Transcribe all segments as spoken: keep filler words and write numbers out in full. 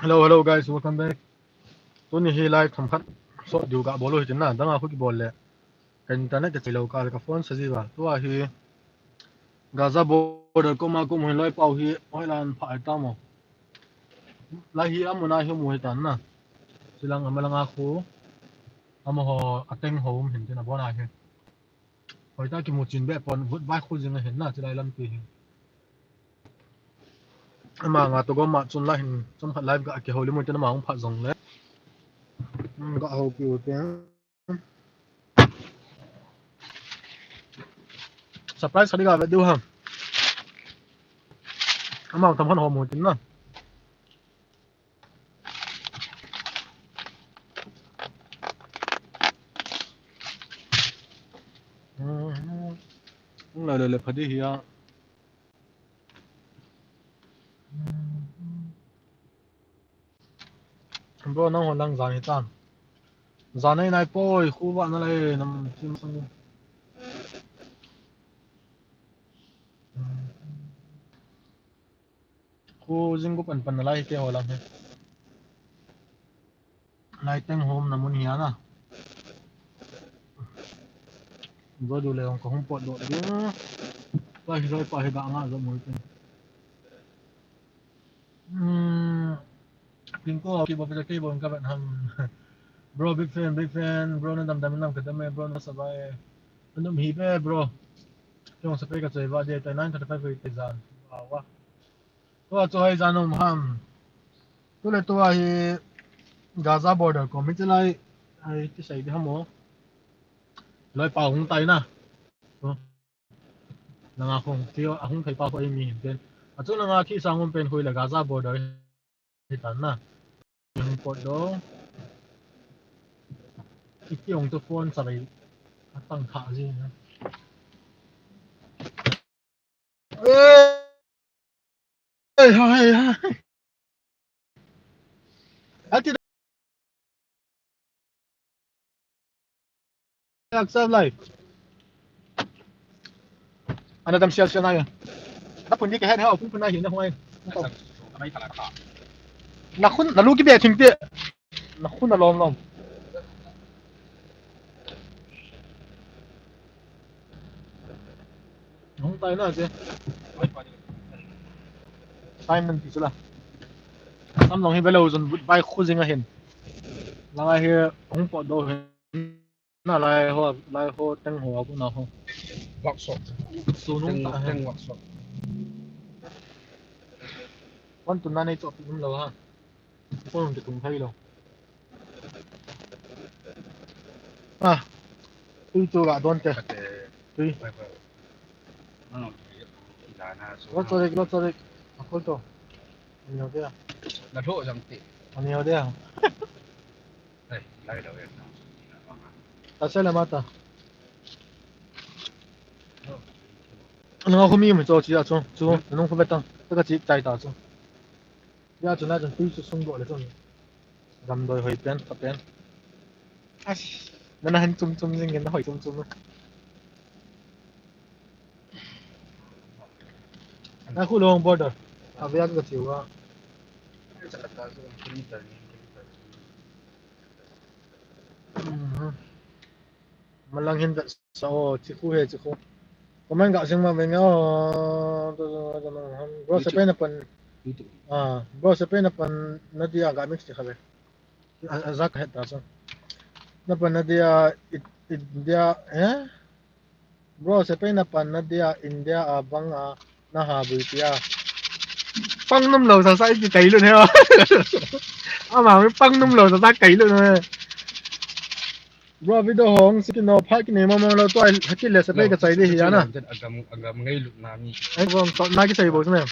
Hello, hello guys, welcome back. Tuni hi live themkhat sot diu kabol u hitin na, dang a khu kibol le ka internet ka chai lou ka, ka phone sa ji va. Tua hi Gaza border koma kom hin loi pau hi hoi lan pha ai ta mo. Lai hi amun a hi mu hitan na. Chilang amalang a khu amaho ateng ho um hin tin abon a hi. Hoitah kimu chin be pon, vut vai khu jing ahin na, chilai lampi hi. Ama nga to gom ma chun la hin, chomkhat live ga kihou le mu tin ama hung phat jong le. Hmm, ga hou piu te. Surprise khat ga ve diu ham. Ama themkhat ho mu tin na. Hmm. Hung lai le le pha di hi a. Bro, nang hon lang jan hi tan. Jan nei nai poi, khu va na lai nam chim sang. Khu jing gu pan pan na lai te ho lang he. Lai teng hom na mun hi a na. Bro, du le hong ka hung pot do. Pa hi roi pa hi ga nga zo mo pen. Hmm. Pin ko ki bo pe ke bo ka ban ham. Bro, big fan, big fan. Bro, na dam dam nam ka dam e, bro, na sabai. Anum hi be, bro. Jong sa pe ka choi va de, tai nan ka ta pe ko te jan. Wa wa. Tua chu hoi jan um ham. Tu le tua hi Gaza border kom hi chilai, ai, ti sei di ham o. Loi pau hung tai na. Tu. Langa hung ti a hung thei pa ko mi hin pen. A chu langa khi sang um pen hui le Gaza border hi tan na. Hung pot do. Iki hung tu phone sa lai. A tang kha ji na. Hey, hey, hey. Ati dak sab lai. Ana dam sial sial na ya. Na pun ni ka hen ha, pun pun na hi na hoi. Na khun, na lu ki be thing te. Na khun na lom lom. Hung tai na che. Simon ti chula. Sam long hi velo jun but vai khu jing ahin. Langa hi hung pot do hin. Na lai ho, lai ho, teng ho, aku na ho. Workshop. Sunung teng, ta hai. Teng workshop. Wan tu na nei chop um lo ha. Phone ki tung thei lo. Ah. Tui chu ga don te. Ate. Tui. Bai bai. Ano, ki da na so. Lo chore, lo chore. Akol to. Ani ho dia. Na tho jam ti. Ani ho dia. Ei, lai lo ya. Ta se la mata. Nang khu mi mu cho chi a chu, chu, nang khu betang, ta ka chi tai ta chu. Ya chu na chun tui chu sung do le chun. Gam doi hoi pen, ka pen. As, na na han chum chum jing na hoi chum chum. Na khu long border. A via ka chi wa. Mhm. Malang hin vet sa o, chi khu he chi khu. Comment ga sing ma veng o. Bro, YouTube. Sepai na pan. YouTube. Ah, bro, sepai na pan na dia ga mix ti kha ve. A, a, zak het ta so. Na pan na dia, it, India, eh? Bro, sepai na pan na dia, India a bang a, na ha bui tia. Pang num lo sa sa iti kai lu ne. Ama mi pang num lo sa sa kai lu ne. Bro, video hong si kino pha kine mo mo lo to ai haki le sepai ka chai de hi ana. Agam, agam ngai lu na mi. Ai bro, to na ki chai bo ne.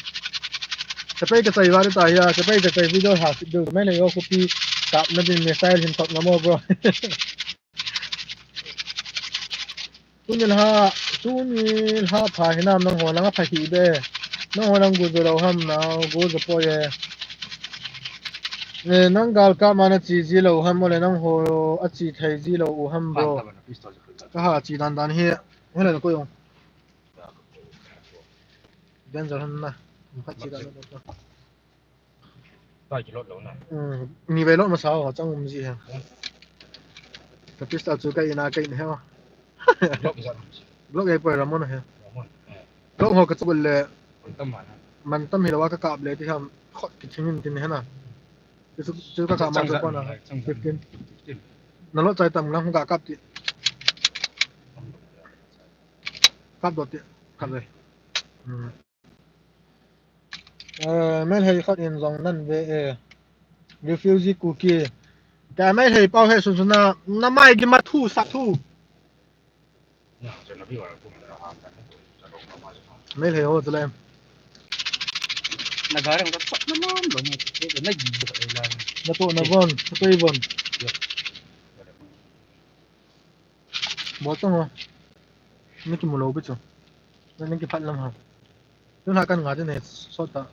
Sepai ka chai wa de ta hi a, sepai ka chai video ha si do me ne yo copy ka na din me style hin to na mo bro. Tuni lha, tuni lha pha hinam nangho langa pha hi be. Nangho lang gu jo lo ham na, gu jo poi e. Eh, nang gal ka ma na chi ji lo ham, ole nangho a chi thei ji lo u ham bro. Ka ha chi dan dan hi, hele na ko yong. Danger han na. Ka chi dan dan. Tua kilot lou na. Hmm, ni vei lot masa ho chang um ji he. Hmm. Ka pistol chu ka ina ka in he. Glock ijat. Glock ei poi Ramon he. Ramon. Eh. Glock ho ka chu le. Mantam ma na. Mantam hi lo ka kap le ti ham khot ki thing in tin he na. Chu, chu ka kap man chu pa na. Chang, chang. Fifteen. Fifteen. Na lo chai tam lang ka kap ti. Kap do ti. Kap le. Hmm. Eh, Meitei khat in jong nan ve e. Refugee Kuki. Ka Meitei pau he sun sun na, na mai gi ma thu sak thu. Meitei ho tule. Na garang ka sat na mam lo na, na gi do e la. Na to na von, na to i von. Bol tong ho. Ni kimu lou pi chu. Ni kiphat lam ha. Tun ha kan nga te ne sot ta.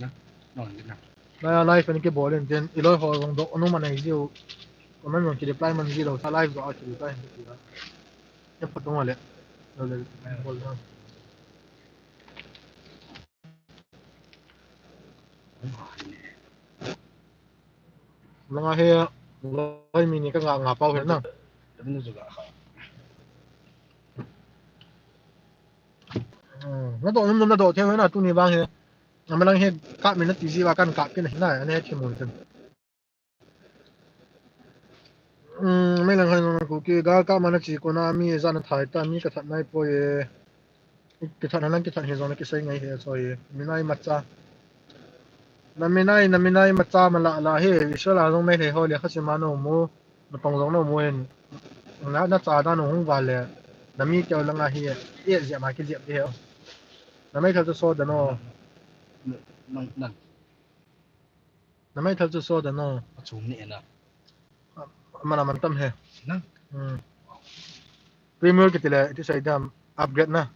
Na. No, ni na. Na ya live ni kibol in tin. I loi ho jong do nu man ai jiu. Comment jong ki reply man ji lou. Sa live do a ki reply. Ni phat tong le. Lo le. Bol na. Langa he, loi mi ni ka nga, nga pau he na. Hmm, na do, na do, na do, the na, tuni vang he. Ama lang he, kap mi na ti ji va kan kap kin he na, ane he thimun kin. Hmm, Meitei lang hai nong Kuki, gal kap ma na chi ko na mi, za na thai ta mi ka that nai poi e. Kithat na lang kithat hi jong na kisei ngai hi a choi. Minai macha. Na minai, na minai macha ma la la hi. Israel a jong Meitei ho le kha sima no mu. Na tong jong no mu hin. Na, na cha da no hung va le. Na mi keu langa hi. E jep ma ki jep hi. Na Meitei chu so da no. Na, na, na. Na Meitei chu so da no. A chum ni na. A, mana man tam he. Na? Hmm. Premier kiti le, iti sai dam upgrade na.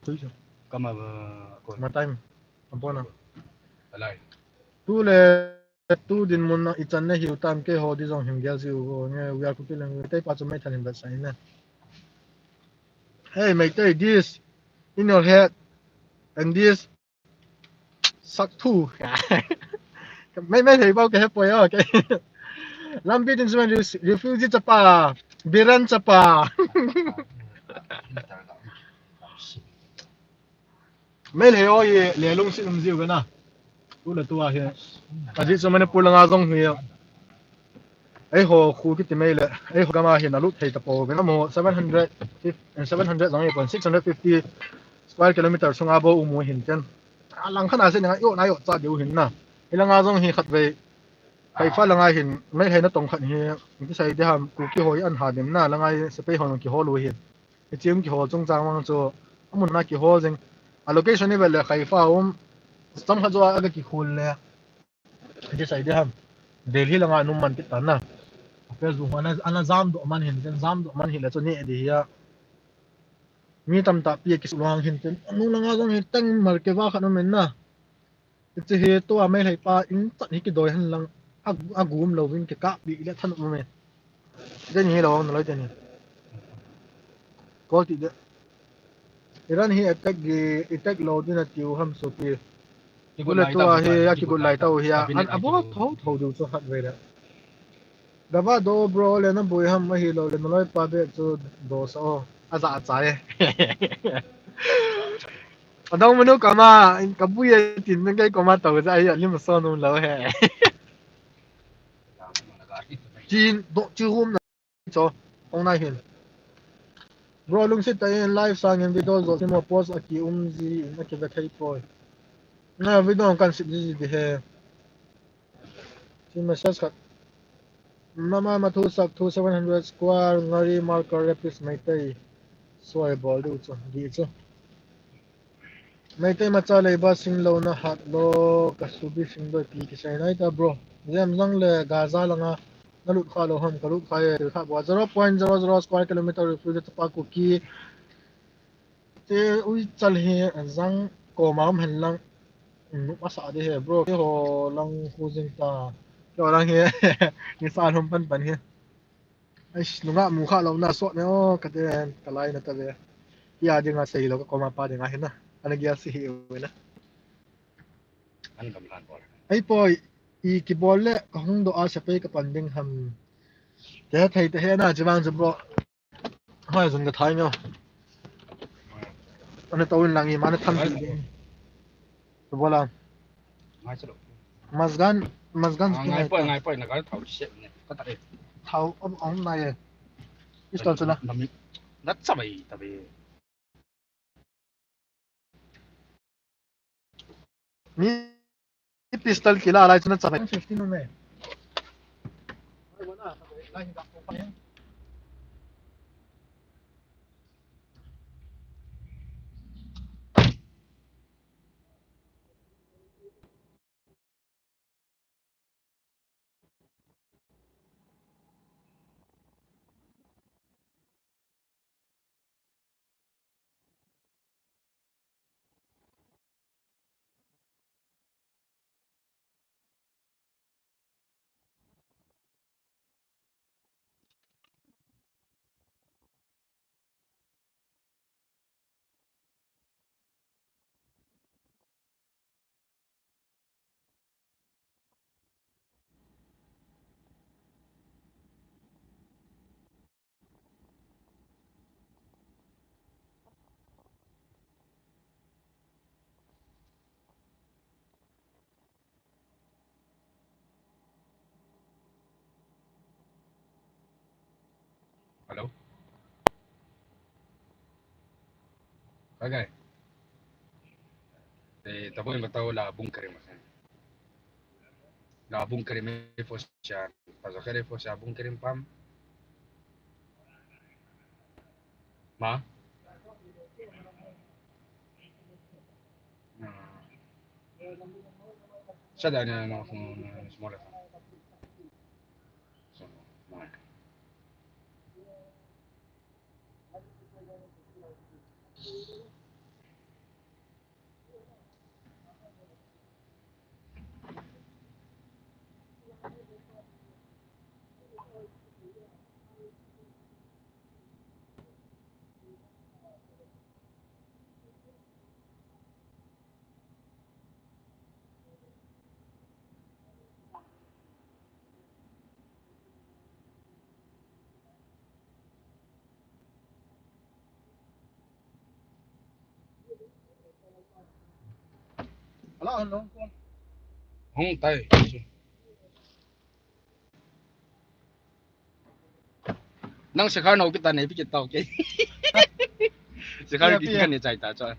Tui chu. Kama, uh, ko. Ma time. Ampona. Alai. Tu le, tu dinmun na i chan na hiu tam keiho di jong him gel jiu ho nge, we are Kuki lang, Meitei pa chu Meitei in bat sai na. Hey, Meitei, this in your head and this Sak thu. Mei, Meitei bou ka he poi o, okay. Lampi tin suan refugee chapa, Biren chapa. Meitei o ye, le lungset um jiu ve na. Tu le tu a hi. Ajeh chu Manipur langa jong hi. Eiho khu kiti Meitei le, eiho gam a hin alut thei tapou ve na mo, seven hundred, seven hundred jong hi pon, six hundred fifty square kilometer sunga bou um u hin chen. Alang khat a se nga yo na yo cha diu hin na. Hilanga jong hi khat vei. Haifa langa hin, Meitei na tong khat hi, kisai di ham, Kuki ho hi an ha dem na, langa hi sepai ho jong kihol u hin. Hiche um kihol chungchang vang chu, amun na kihol jing. A location hi vel le Haifa um, chomkhat joh a aga kikhol le. Kisai di ham. Delhi langa nung man kit tan na. Facebook ana, ana jam doh man hin, jam doh man hin le chu neh di hi a. Mi tamtah pi a kisuh lou hin tin. Nung langa jong hi teng mal keva khat um in na. Hiche hi tua Meitei pa in chat hi kidoi hen lang. A, agum louvin kikah pi le than um e. Deni hi lou na loi deni. Kol ti de. Iran hi attack gi, attack lou din atiu ham sopi. Kule tua hi, a kigot lai tau hi a. An abo tho tho diu chu khat vei le. Gava do bro le na boi ham ahilou le na loipa beh chu do sa o. Aja acha e. Adang manu kama, in ka bui e tin nang kai koma tau ja ai lim so num lou he. Chin do chi hum na cho. Ong nai hin. Bro lungset tah in live sangin video jot tin mo post a ki um ji in a ki ve thei poi. Na video kan sip ji ji di he. Chi message khat. Mama ma thu sak thu seven hundred square ngari marker rapist Meitei. Suai bol diu chu, di chu. Meitei macha leiba sing lou na hat lo, ka subi sing doi pi kisai nai ta bro. Jem jang le Gaza langa na lut kha lou ham, ka lut kha e, tul kha bou. Zero point zero zero square kilometer refugee chapa Kuki. Te ui chal hi jang koma um hen lang. Nu masa di he bro. Keiho lang khu jing ta. Keiho lang hi. Ni sa lhum pan pan hi. Ai, nunga mu kha lou na sot ne o, ka te ka lai na ta ve. Ia dinga sei lou ka koma pa dinga hi na. Ana gia si hi u na. An gam lan bol. Ai poi. I kibol le kahung doh a sepai kapan ding ham. Kei thei te he na chi vang chu bro. Hoi jong kathai nyo. Ana to in lang i mana tham tin ding. Bol a. Ngai sa lo. Masgan, masgan. Ah, ngai poi, ngai poi, na ka thau se ne. Ka ta e. Thau om om na ye. Pistol chu la. Na mi. Na cha bai ta be. Mi pistol kila lai chu na cha bai. Fifteen no me. Hello? Ka gai. Eh, tabo in batao la bung kare ma. La bung kare me fo sha. Paso kare fo sha bung kare pam. Ma? Sa da na na na small. So, ma. Hung tai. Nang sekhar nau kita nei pi kita okay. Sekhar kita nei chai ta cho.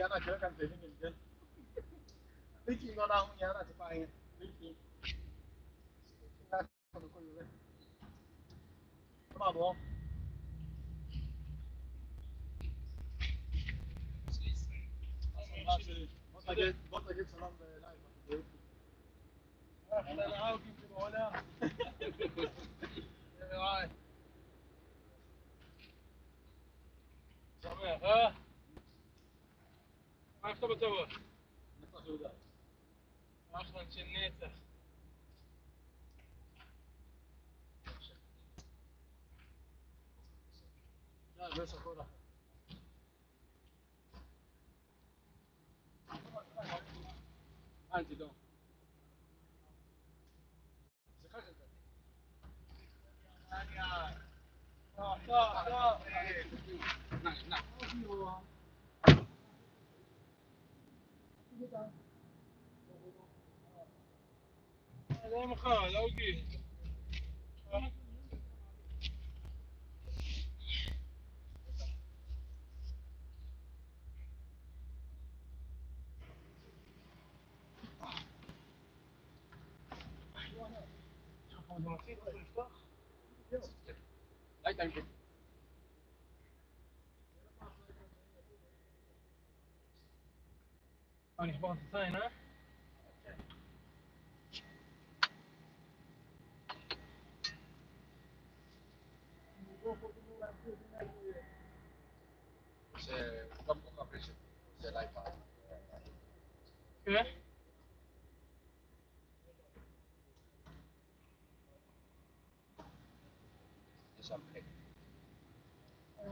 Ana kira kan teni kan. Liki no na hung ya na ti pa ya. Liki. Come on, bro. Once again, once again, salam, eh, live.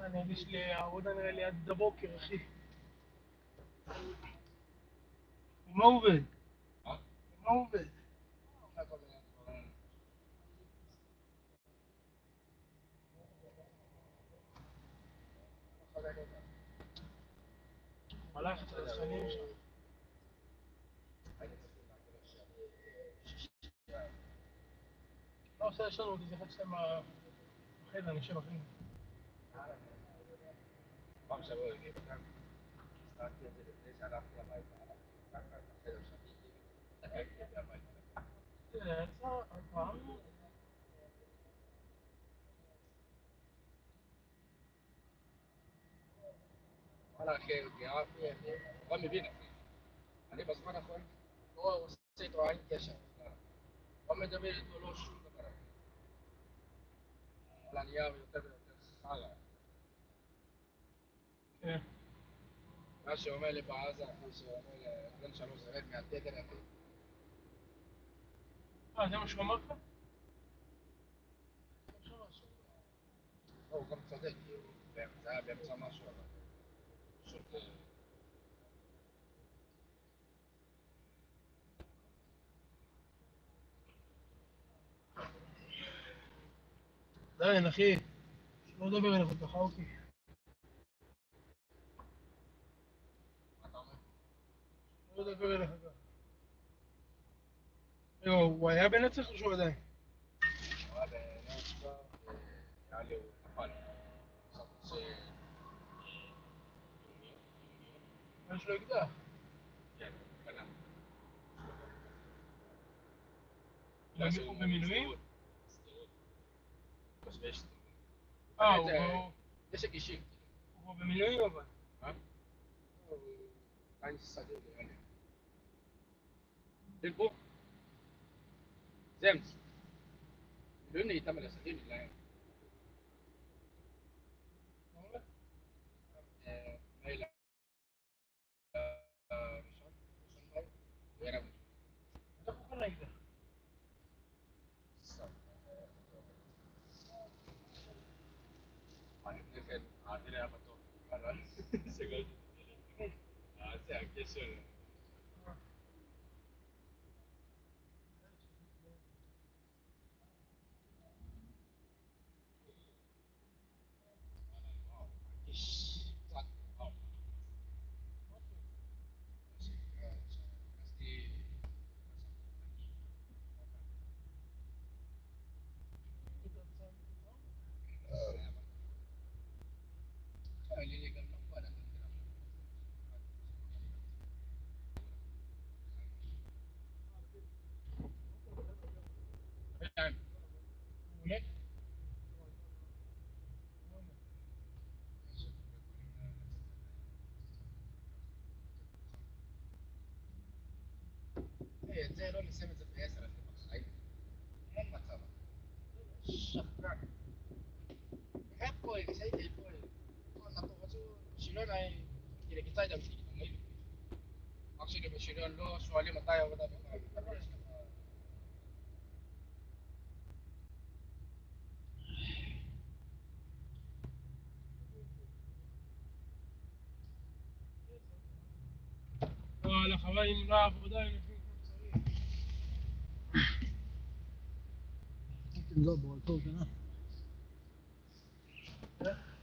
انا ليش لي عودنا لي هاد الدبوكر اخي. موفد. موفد. Wala khe ke a khe ke. Wa mi bin. Ani bas mana khon. O se to an ke sha. Wa me jabe to lo shu ka para. Plan ya me ta ta sala. Eh. Na se o me le baza, na se o me le kan sha lo se me a te te na. Ah, jam shoma kha. لا يا أخي، شنو ده بيعرف الدخاوكي؟ شنو ده بيعرف الدخاوكي؟ ايوا، ويا بنات شو ده؟ ايش لك ده؟ بمليون؟ اه، وهو، وهو بمليون يابا. Tempo. James. Lun ni tamala sa din la. Eh, Naila. Eh, Rishon. Rishon Bai. Wera. Ada bukan lagi dah. Sa. Ani ne fen, ani ne apa tu? Kalau segala. Ah, saya kesel.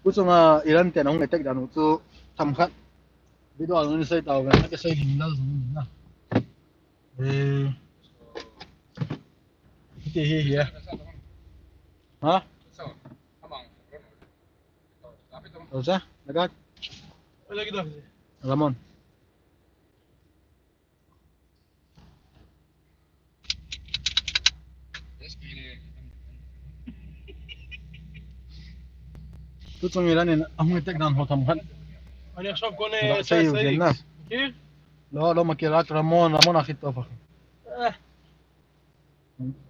Tuchunga Iran ten ahung attack dan u chu themkhat video a hung sei tau ve, ka sei ding lal jong na. Eh, hiti hi hi. Ha? Rosa, lagat. Ramon. Tuchung Iran in ahung attack dan ho themkhat. Ani shop kone. Lo, lo, makilat Ramon, Ramon akhit to pa. Eh.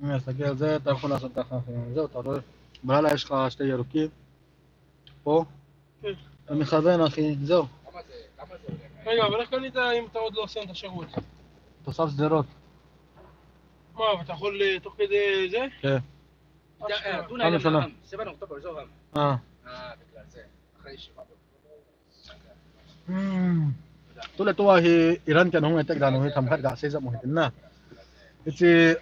Mia sa gel je, ta khuna sa ta kha, je ta ro. Bala ish kha, stay here, okay? פה? כן. אתה מכוון, אחי, זהו. רגע, אבל איך קנית אם אתה עוד לא סיים את השירות? תושב שדרות. מה, אבל אתה יכול אה, תוך כדי זה? כן. אשכרה. אה, פעם ראשונה. אה. אה, בגלל זה. אחרי ישיבה. Hmm. Tule tua hi Iran ten ahung attack dan u hi themkhat ga sei jep u hitin na. Hiche,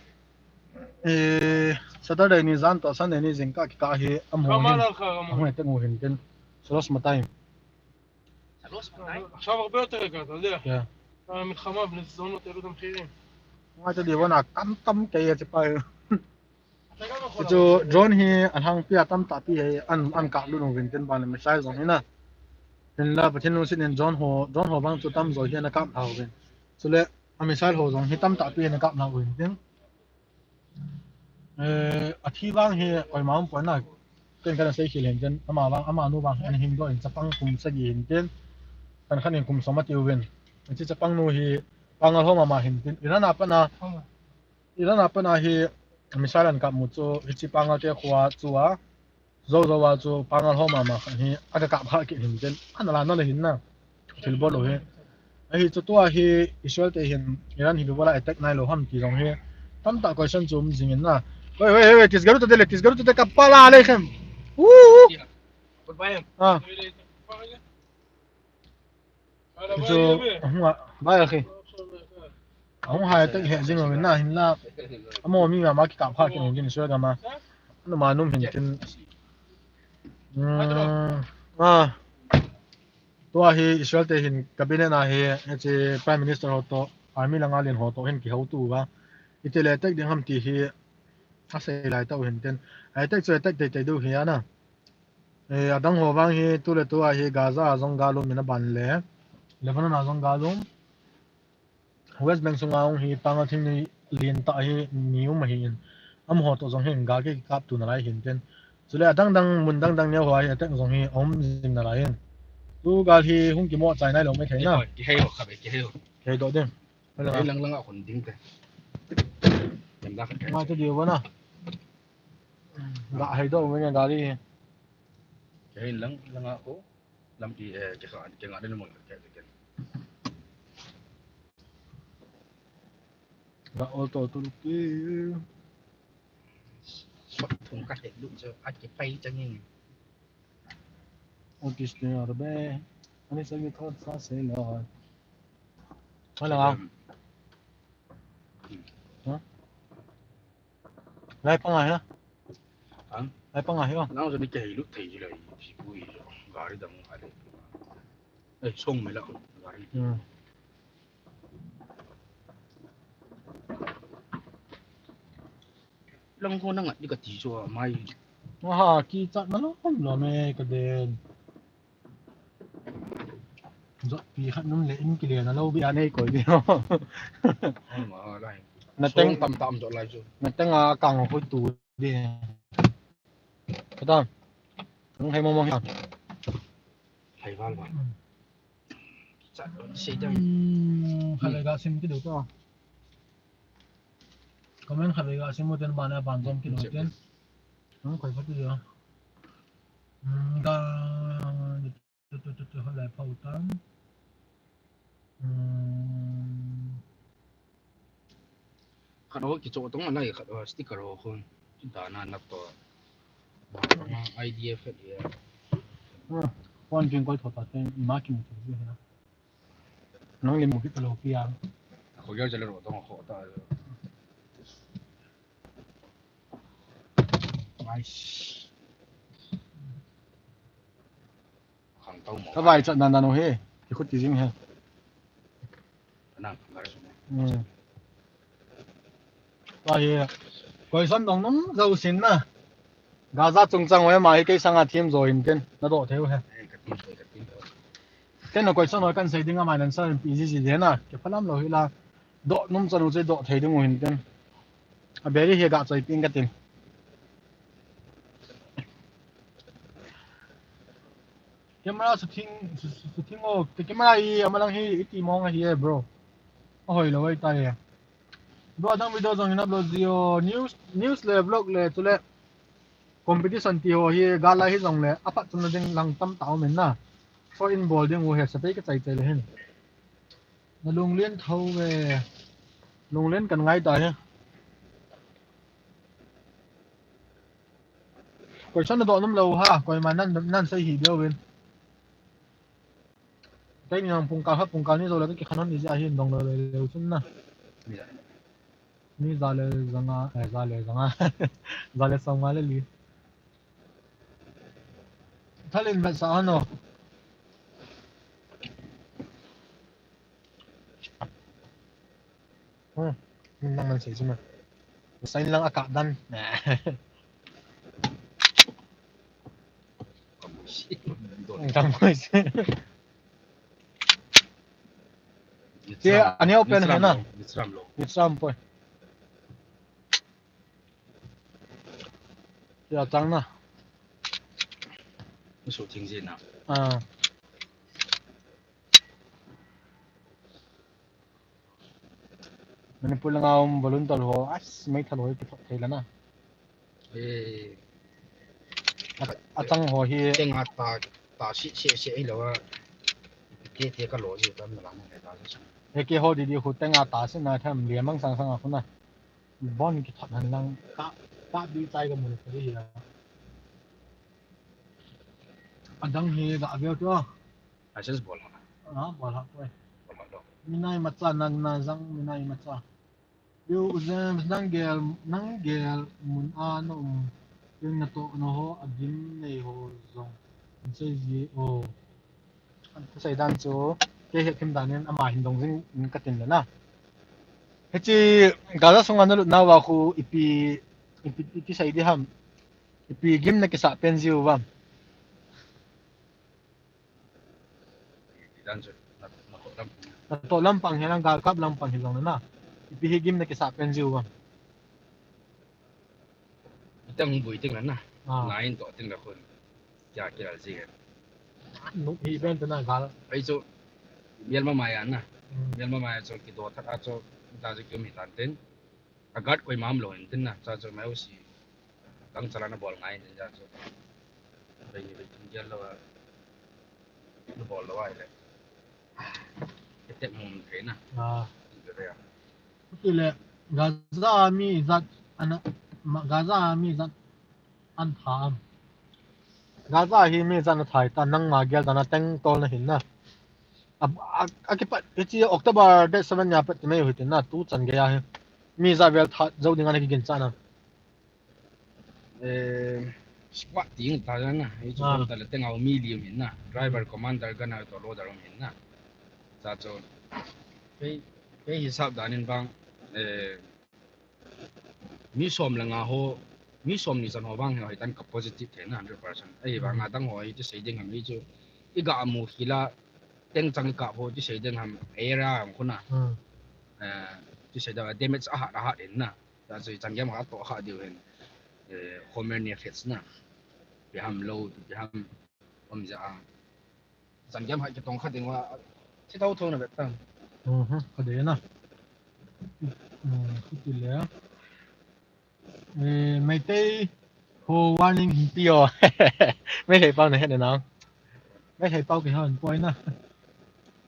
eh, Saturday ni jan toh Sunday ni jingkah kikah hi amaho hin ahung attack u hitin. שלוש מאתיים. עכשיו הרבה יותר יקר, אתה יודע. כן. המלחמה, בני זונות, העלו את המחירים. Ngai ta diu na kam tam kei a chipai. Hichu drone hi alhangpi a tamtah pi hi an, an kap lut u hitin, ban le missile jong hi na. Hinla Pathen lungset in drone ho, drone ho vang chu tamjo hi ana kap lha u hin. Chule a missile ho jong hi tamtah pi ana kap lha u hitin. Eh, athi vang hi koima um poi na. Ken kana sei khel hitin, ama vang, amanu vang hi ana hing doh in chapang kum sagi hitin. Kan khan in kum som ati u hin. Hiche chapang nu hi Pangal ho mama hitin. Iran a pat na Iran a pat na hi missile an kap mu chu, hiche Pangal te khoa chu a, jou jou a chu Pangal ho mama khat hi aga kap kha kit hitin, ana la na le hin na, thil bol lou hi. Ahi chu tua hi Israel te hin Iran hi bol a attack nai lou ham ti jong hi tamtah question chu um jing in na. Wei, wei, wei, wei, תסגרו את הדלת, תסגרו את הדלת, כפרה עליכם. אה. Chu, ahung a, bai akhi. Ahung hai te he jing lo na hinla. Amaho mi mama kikap kha kit u hitin Israel gam a. Numei num hitin. Hmm, ah. Tua hi Israel te hin cabinet a hi, hiche Prime Minister ho toh, army langa len ho toh hin kihouto uva. Itile attack ding ham ti hi asei lai tau hitin. Attack chu attack teitei diu hi ana. Eh, adang ho vang hi tule tua hi Gaza a jong gal um in aban le Lebanon a jong gal um. West Bank sunga hung hi Pangal thingnoi lentah hi mi um ahin. Amaho toh jong hin gal kikap tu nalai hitin. Chule adang dang mun dang dang neo ho a hi attack jong hi aum jing nalai in. Tu gal hi hung kimo chai nai lou mai thei na. Kihei ho kha be, kihei ho. Kihei doh ding. Kihei lang lang a khun ding te. Kem da khat kihei. Mai te diu na. Ga hei doh mai gal hi. Kihei lang lang a khu. Lampi, eh, kikha, kingah ding mo, kikha, kikha. Ba auto tu ki. Sot thung ka het lut jo, a kipai chang in. Otis te ar be. Ani sa ki thot sa se lo. Wala. Ha? Lai pang ai na. Ang? Lai pang ai ho. Nang so ni ke lu thei ji lai, ji bu i jo. Gari dang ai le. Ai, song mai la, gari. Hmm. Lang ko nang a, di ka ti so mai. Aha, kichat na lom lom e, ka den. Jot pi khat num le in kile na lo bi a nei koi di. Ai ma lai. Na teng tam tam jot lai chu. Na teng a kang ho tu di. Kadam. Nang hai mong mong ha. Hai val val. Chat sei dam. Hmm, khat le ga sim kit diu to. Comment khat le ga sim mo ten ban a ban jom kit diu ten. Nang koi khat diu. Hmm, ga tu tu tu tu hai lai phau tan. Hmm. Khat ho kicho tong alai khat ho sticker ho khun. Chu dana nap to. Bang I D F he. Ah, phone jing koi tho ta ten ima kimu tho ji ha. Nang lim mu ki ta lo ki ya. Kho yar jale ro tong kho ta. Nice. Khang tau mo. Ka vai chat nan nan o he. Ki khut ki jing he. Nang, nang. Hmm. Tua hi, question dong nom jou sin na. Gaza chungchang ho hi ama hi kei sanga thim jo hin ken, na doh thei u he. Eh, ka thim thei, ka thim thei. Ken na question ho kan sei ding a, amai nan sa pi ji ji de na. Kei phalam lou hi la. Doh nom chan u che doh thei ding u hin ken. A beri hi ga choi ping ka tin. Camera shooting, shooting o, ke camera hi, amalang hi, iti mong ahi e, bro. Ahoi lou, ai tai e. Bro, adang video jong in upload ji o, news, news le vlog le, chule competition ti ho hi, gal a hi jong le, aphat chun na ding lang tam ta um in na. So in bol ding u he, sa tei ka chai chai le hin. Na lunglen tho ve. Lunglen kan ngai ta hi. Question na doh nom lou ha, koima nan, nan sei hi deu vin. Keini jong pungkal khat, pungkal ni jou le ka kikhen hon ni jeh a hin dong lou le, leu chun na. Ni ja le janga, eh, ja le janga. Ja le som nga le li. Thalin vetsah hon o. Hmm, min lang man sei chu ma. Sign lang a kap dan. Dam moi se. Che, ani open he na. Mitzram lo. Mitzram poi. Che, a chang na. Su thing je na. Ah. Manipur langa um volunteer ho, as, meithal ho kithot thei lana. Eh. A, achang ho hi. Tenga ta, ta si, si, si, hi lo a. Ke, ke ka lo ji tam la mo ta sa. He ke ho di di khu tenga ta si na tham lia mang sang sang a khu na. Bon kithot han lang ka, ka bi chai ka mun ka di hi a. Adang hi ga veu to. License bol ha. Ah, bol ha poi. Bol ha lo. Minai macha nang na jang minai macha. Yu uzen nang gel, nang gel mun a na um. Yung na to na ho, agim nei ho jong. An sei ji o. An sei dan chu, ke he kim dan in ama hin dong jing in ka tin le na. Hichi Gaza sunga na lut na va khu ipi, ipi, ipi sei di ham. Ipi gim na kisa pen jiu vam. Ti dan chu, na, na to lampang. Na to lampang hi lang galkap lampang hi jong na. Ipi hi gim na kisa pen jiu vam. Itang bui ting na na. Ah. Na in to ting na khun. Kya kya ji. Nu hi ben ta na gal. Ai chu, mial ma maya na. Hmm. Mial ma maya chu kido that a chu, ta chu kium hi tan tin. A guard koima um lou hin tin na, cha chu mai u si. Kang chala na bol ngai tin cha chu. Bai ni bai thum gel lou a. Na bol lou ai le. Ke tek mum thei na. Ah. Ti ka ria. Ti le, Gaza mi zat ana, ma, Gaza mi zat an tha am. Gaza hi mi zat na thai ta nang ma gel ta na teng tol na hin na. A, a, a kipat, hichi October date seven nia pat kimei u hitin na, tu chan gei a hi. Mi ja vel that jo ding ana kigin cha na. Eh, squad ting ta na, hichu ah. Ta le teng a mi li um hin na. Driver, hmm. Commander, gunner, to loader um hin na. Cha chu. Kei, kei hisap dan in bang, eh, Mi som le nga ho, mi som ni chan ho vang hi hoitan ka positive thei na hundred percent. Ahi vang, hmm, adang ho hi ti sei ding ham hi chu. I ga mu hi la, teng chang i kap ho ti sei ding ham, area ang khu na. Hmm. Eh, ti sei da damage a hat, a hat in na. Ta chu i chan gei ma to hat diu hin. Eh, Homer ni fits na. Piham lo, piham om ja a. Chan gam ha kitong kha ding va. Thi thou thou na vet ta. Mhm, ka de na. Khuti le. Eh, Meitei ho warning hin ti o. Meitei pau na het na. Meitei pau ki han poi na.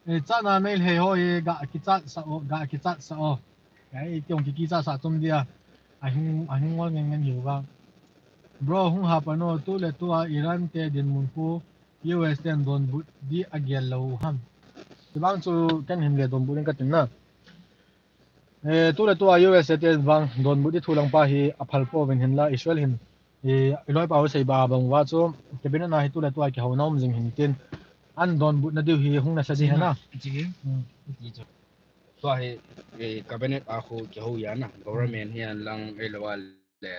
Eh, cha na Meitei ho e ga kichat sa o, ga kichat sa o. Ai, tiong ki kichat sa tum dia. Ahing, ahing ngol ngen ngen hiu va. Bro, hung ha pa no, tu le tu a Iran te dinmun khu U S ten donbut di a gel lo ham. Ti bang chu ken hin le donbut in ka tin na. Eh, tu le tu a U S A te bang donbut di thu lang pa hi a phal po vin hin la Israel hin. Eh, i loi pa u sei ba bang va chu cabinet na hi tu le tu a ki ho na um jing hin tin. An donbut na diu hi hung na sa di ha na. Tua hi, eh, cabinet a khu kihou ya na, government hi an lang ei lo a le,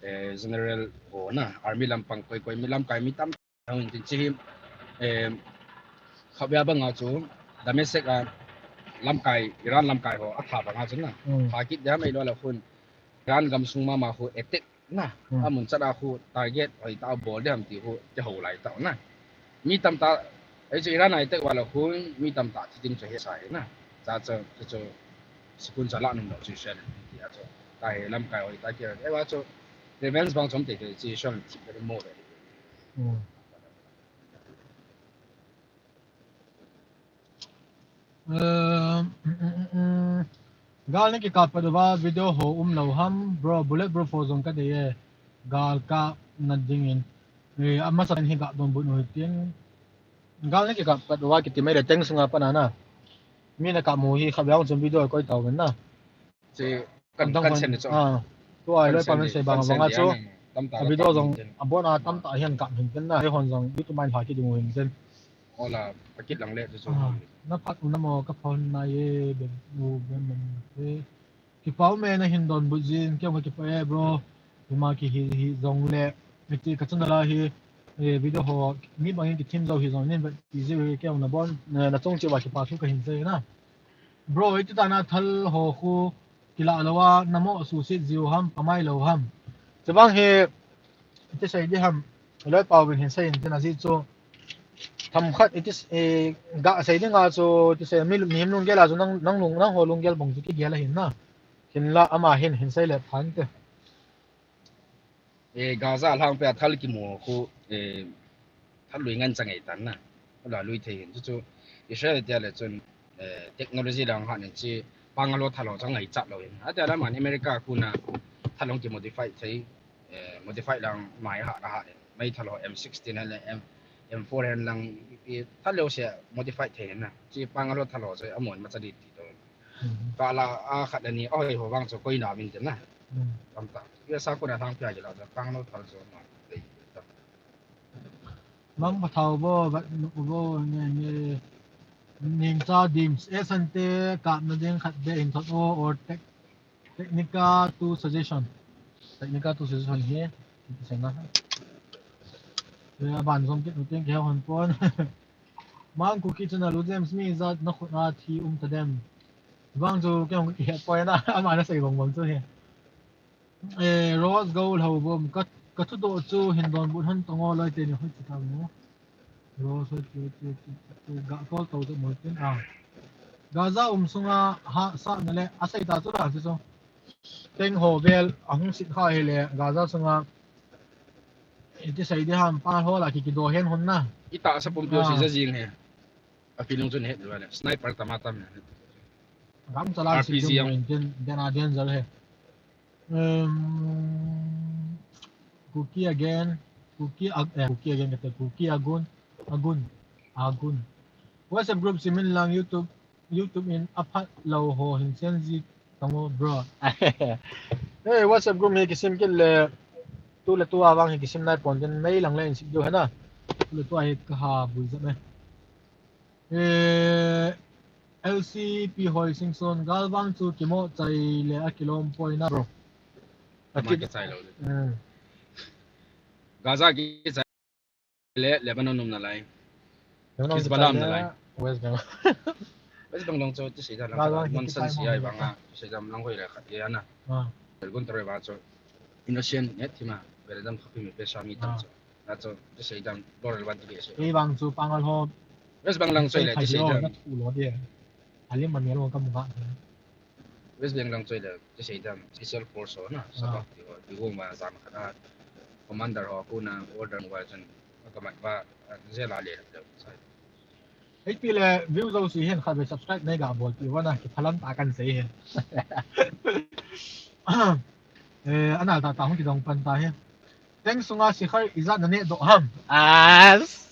eh, general ho na, army lampang koi koi mi lamkai mi tam hung in tin chi hi, eh, khabia banga chu Damascus a lamkai, Iran lamkai ho a tha banga chu na, tha kit dia mai lo la khun, Iran gam sung mama khu attack na, amun chat a khu target hoi ta bol dem ti khu te ho lai ta na. Mi tam ta, ei chu Iran ai tek wala khu mi tam ta thi ding chu he sai na. Cha chu, chu, chu, sikun cha la num lo chu sel ti a chu. Ta he lamkai hoi ta ki, ei wa chu revenge bang chom te te chi sel ti pe mo ve. Gal ni kikap pat uva video ho um lo ham, bro, bullet proof ho jong ka dei e. Gal kap na dingin. Eh, amasa hi ga donbut u hitin. Gal ni kikap pat uva kiti mai le teng sunga pana na. Mi na kap mu hi kha biang chun video koi tau na. Chi kan, kan sen chu. Ah. Tua loi pa men sei bang bang a chu. A video jong abon a tam ta hian kap hin ten na. He hon jong YouTube mai pha ki ding u hin ten. Ola, a kit lang le chu chu. Ah, na phat u na mo ka phone na ye, be u be man te. Kipa ume na hin donbut jin, keu ka kipa e, bro. Ima ki hi, hi jong le, mi ti ka channel a hi, eh, video ho, mi bangin ki thim jo hi jong, nin vet ti ji ri keu na bon, eh, na chung chi wa kipa thu ka hin sei na. Bro, iti ta na thal ho khu, kila lo a, na mo su sit jiu ham, pa mai lo ham. Chubang hi, iti sei di ham, loi pau vin hin sei in tin a ji chu. Tham khat iti s-, eh, ga sei ding a chu, iti sei mi, mi him lunggel a chu nang, nang lung, nang ho lunggel bang chu kigel a hin na. Hin la ama hin, hin sei le phan te. Eh, Gaza lang pe a thal kimu khu, eh, thal lui ngan chang ei tan na. Ola lui thei hin chu chu Israel tia le chun, eh, technology lang ha nen chi pang a lo thal ho chang ngai chat lo hin. A tia la man America khu na thal hong ki modify thei, eh, modify lang mai ha, ha, ha. Mai thal ho M sixteen han le M, M four han lang i thal lo se modify thei hin na. Chi pang a lo thal ho se amon ma cha di ti to. Ka la a khat ani oi ho vang chu koi na min te na. Tam ta. Ia sa ko na thang pia ji la pang lo thal jo ma. Mang pa thau bo, bat nu bo, ne, ne. Ning cha dim, e san te, kap na ding khat be in thot o, or tech, Technica two suggestion. Technica two suggestion hi, iti sei na. Ia ban jom kit nu ting ke hon pon. Mang Kuki channel u James mi jat na khut a thi um ta dem. Vang chu ke hong ki het poi na, ama na sei bang bang chu hi. Eh, Rose Gold ho bom, ka, ka thu do chu hin donbut hon tong o loi te ni hoi chi ta mo. Rose hoi chu, chu, chu, chu, ga kol to chu mo tin a. Gaza um sunga ha sa na le, a sei ta chu la chu chu. Teng ho vel, a hung sit kha hi le, Gaza sunga. Iti sei di ham pa ho la ki ki do hen hon na. Ita sa pum pio si ja jing he. A pilung chu ne het le. Sniper tama tam ne. Gam chala si R P G jing ang. Den, den a den jal he. Um, Kuki again. Kuki ag-, eh, Kuki again kata. Kuki Agun. Agun. Agun. WhatsApp group simin lang YouTube, YouTube in aphat lo ho hin sen ji tong o, bro. Hey, WhatsApp group hi kisim kit le. Tu le tu a vang hi kisim nai pon den mei lang le in sik diu hena. Tu le tu a hi ka ha bui jat me. Eh, L C P Hoi Singson, gal vang chu kimo chai le a kilom poi na, bro. Ama ki chai lo le. Hmm. Gaza ki chai le Lebanon um na lai. Lebanon Hezbollah um na lai. West Bank. West Bank long chu ti sei da lang. Gal vang ki chai mo. Mon san si ai vang a, ti sei dam lang hoi le khat ya na. Ah. Gun tare ba chu. Innocent ne thima. Pele dam khapi mi pe sa mi tam chu. Na chu, ti sei dam, Laurel van ti be se. Ei vang chu pangal ho. West Bengal lang choi le, ti sei dam. Na tu lo de. Alim man lo ka mu ga. West Bengal lang choi le, ti sei dam. Special force ho na, sa ba ti ho. Ti ho ma jam kha na. Commander ho ko na order wa jan. Ka mat ba, je la le le. Hei pi le view zo si hen kha be subscribe nei ga bol ti wa na ki thalam ta kan sei hen. Eh, ana ta ta hung ki dong pan ta hen. Thanks sunga sikhar ijat na ne do ham. As.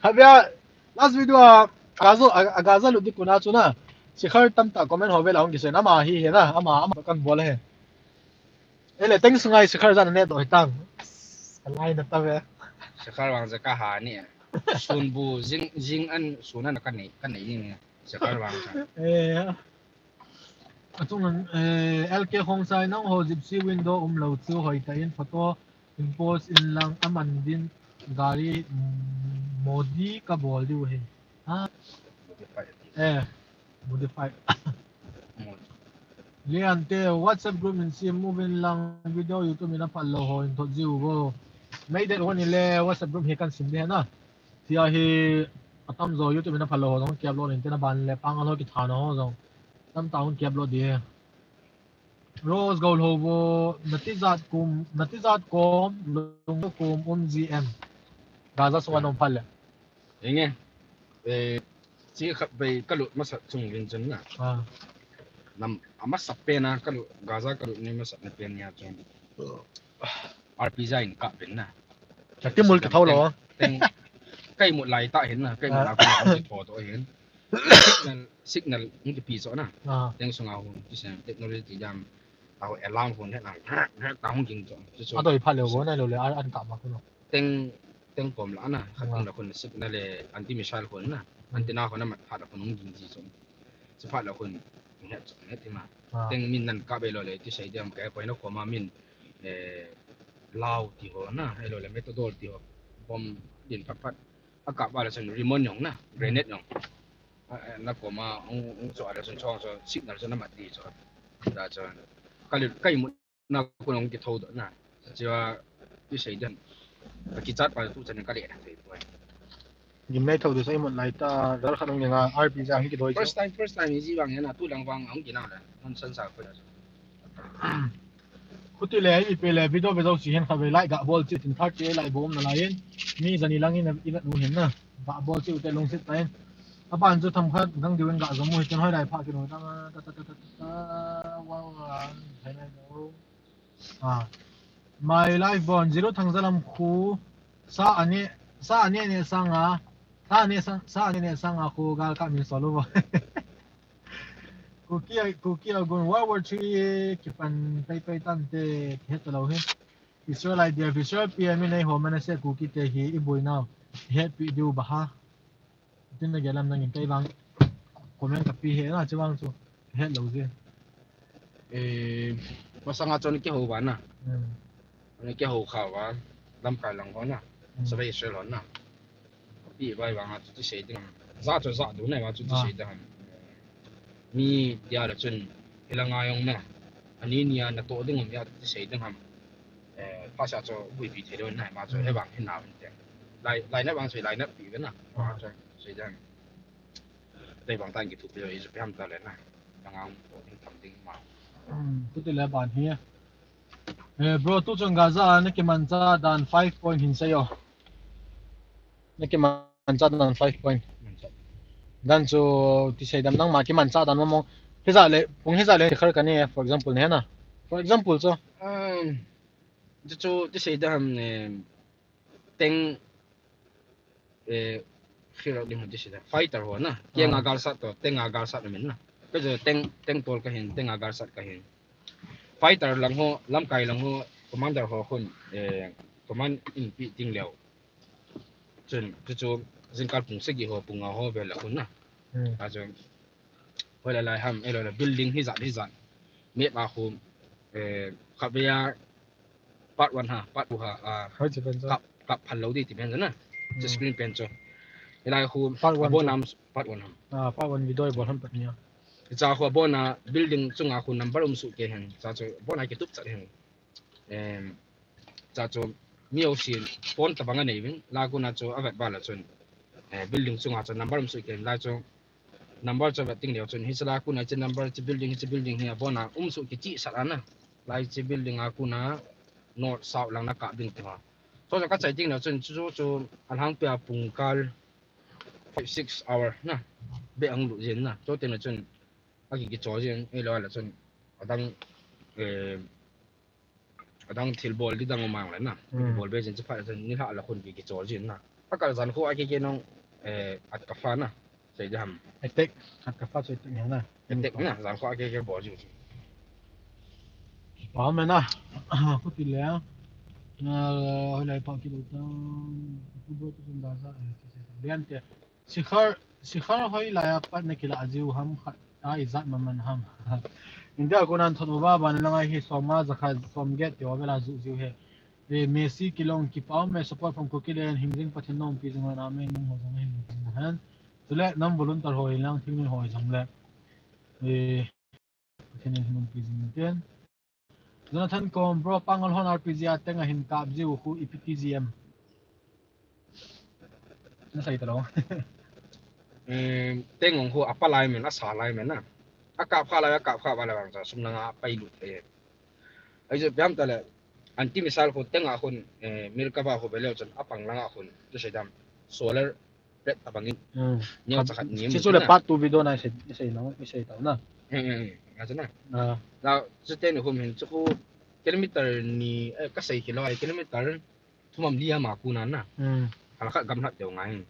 Habia last video a gazo a gaza lu di kuna chu na. Sikhar tam ta comment ho ve la hung ki sei na ma hi he na ama ama kan bol he. Ele teng sungai sikhar jan ne do hitang. Kalai na ta ve. Sikhar wang ja ka ha ni. Sun bu jing jing an sun an ka nei ka nei ni. Sikhar wang ja. Eh. Atung an eh L K Khongsai nang ho gypsy window um lo chu hoi ta in photo impose in lang aman din gari mm, modi ka bol diu he. Ha? Eh. Modify. Lian te WhatsApp group in sim moving lang video YouTube in a phat lo ho in thot jiu go. Mei det hon ile WhatsApp group hi kan sim de na. Tia hi atam jo YouTube in a phat lo ho jong ki upload in te na ban le pang a lo ki tha na ho jong. Tam ta hon ki upload de. Rose go lo bo natijat kum natijat kom lung kum um G M. Gaza suan um phat le. Enge. Eh, chi khat bei ka lut masat chung vin chun na. Ah. Nam, a masat pen na ka lut, Gaza ka lut ni masat na pen nia chun. R P G in ka pen na. Ka ti mul ka thau lo. Teng, teng, kai mut lai ta hin na, kai mut na ko na ko to to hin. Signal, signal, ni ki pi so na. Ah. Teng sunga hu, ti sen, technology ti jam. Tao alarm phone he nang, he ta hung ging chong. Chu chu. A doi phat le go na lo le, an, an ka ma ko no. Teng, teng kom la na, khat teng la khun signal le, anti missile khun na. Antenna khun na mat phat la khun hung ging ji chong. Chu phat la khun, he chong, he ti ma. Ah. Teng min nan ka be lo le, ti sei diam ka, koi na ko ma min, eh, lao ti ho na, he lo le, metadol ti ho. Bom din phat phat. A ka ba la chun rimon yong na, grenade yong. A, a, na ko ma, ung, ung cho, a la chun chong cho, signal cho na mat di cho. Da cho. Ka lu, kai mut na ko nong ki tho do na. Chiwa, ti sei dan. Ka ki chat pa tu chan ka le na thei poi. Gim nei tho do sei mut lai ta, dar kha nong nga R P G ang ki doi cho. First time, first time, ji bang ya na, tu lang bang ang ki na la. Non san sa ko na. Khuti le, i pe le, video ve zo si hen kha ve, like ga bol chi tin thak ke, like bom na lai in. Mi jani lang in, in nu hen na. Ga bol chi u te lungsit ta in. Aban chu tham khat, dang diu in ga zo mu hi tin hoi lai pha ki nu ta, ta, ta, ta, ta, ta, wow, ah, thai lai lo. Ah. My life bon, zero thang zalam khu, sa ani, sa ani ne sanga, sa ani sa, sa ani ne sanga khu, gal ka min solo bo. Kuki, Kuki a gun World War Three kipan pai pai tan te het lo hi. Israel idea, Israel P M in ei ho mana se Kuki te hi i boi nau. Het pi diu ba ha. Tin na gelam nang in kai bang. Comment ka pi he na chi bang chu. Het lo je. Eh, masanga chon ke ho ba na. Hmm. Ani ke ho kha va, lamkai lang ho na, hmm, sabai Israel ho na. Pi vai vang a chu ti sei ding. Za chu za du na va chu ti sei ding. Mi dia le chun, hila nga yong na. Ani nia na to ding um ya ti sei ding ham. Eh, pa sa chu bui pi thei lo na, ma chu he vang hin na vin te. Lai, lai na vang sei lai na pi ve na. Ma chu sei ding. Dei vang tan ki thu pi lo i chu pi ham ta le na. Nga um to ding tham ding ma. Hmm, tu ti le ban hi. Eh, bro, tu chun Gaza na kimancha dan five point hin sei o. Na kimancha dan five point. Dan chu ti sei dam nang ma kimancha dan mo mo. Hija le, pung hija le khar ka ni, for example, ne na. For example, chu. Um, chu chu ti sei dam ne. Teng, eh, khira ding ho ti sei da. Fighter ho na. Teng a galsat to, teng a galsat na min na. Ka jo teng, teng tol ka hin, teng a galsat ka hin. Fighter lang ho, lamkai lang ho, commander ho khun, eh, command in pi ting leo. Chun, chu chu, jingkal pung sagi ho, pung nga ho, vel la khun na. Hmm. A chun, Hoi la lai ham, elo la building hi jat, hi jat. Map a khu, eh, kap ve a, part one ha, part two ha, ah, hoi chi pen chu. Kap, kap phal lo di ti pen chu na. Chu hmm, screen pen chu. Hilai khu, part one abon chu. Am, part one ham. Ah, part one video bol ham pat nia. Cha khu abon a building chunga khu number um su ke hen. Cha chu abon a kitup chat hen. Em, cha chu mi ho sin pon tabang anei vin, la kuna chu avet val a chun, eh, building chunga chu number um suh kei lai chu, number chu avet ting leu chun, hiche la kuna hiche number, hiche building, hiche building hi abon a um suh kichi sat ana, lai hiche building a kuna north south lang na kap ding ti ho. Chu chu ka chai ting leu chun chu chu alhangpi a pungkal five six hour na be ang lu jin na. Chu tin chun aki kicho jin, ei lo la chun adang, eh, adang thil bol di dang mang le na. Hmm. Bol be jin chu phat chun ni la la khun ki kicho jin na. Akal jan khu aki ke nong, eh, at ka fa na. Sei di ham. Attack. At ka fa chu attack na. Attack na, jan khu aki ke bol jin. Pa me na. Khu ti le. Na, hoi lai pa ki lo ta. Khu bro tu sun da sa. Lian te. Sikhar, Sikhar hoilai a pat na kila jiu ham khat a ijat maman ham. India a kona thon uva ban langa hi som nga jakhat som get te uva vela ju jiu he. E, Messi kilong kipa me support from Kukiland hing jing Pathen nom pi jing na me nung ho jong hin jing han. Chule nam volunteer ho lang thing ni ho jong le. E, Pathen in hin pi jing na ten. Jonathan Kom, bro, Pangal hon R P G a teng a hin kap jiu khu ipi ti ji em. Na sei ta lo. Em, teng ong khu apa lai men, asa lai men na. A kap kha lai, a kap kha ba lai bang cha sum na nga pai lu te. Ai jo piam ta le, anti missile khu teng a khun, eh, Merkava khu be leu chun apang langa khun, tu sei dam. Solar plate tabang in. Hmm. Neo cha khat ni. Chi chu le part two video na sei, sei na, sei ta na. Hmm, hmm, hmm. Acha na. Ah. Na, chu teng ni hum hin chu khu kilometer ni, eh, ka sei kilo ai kilometer thum am li ama kuna na. Hmm. Hala khat gam hlat deu ngai.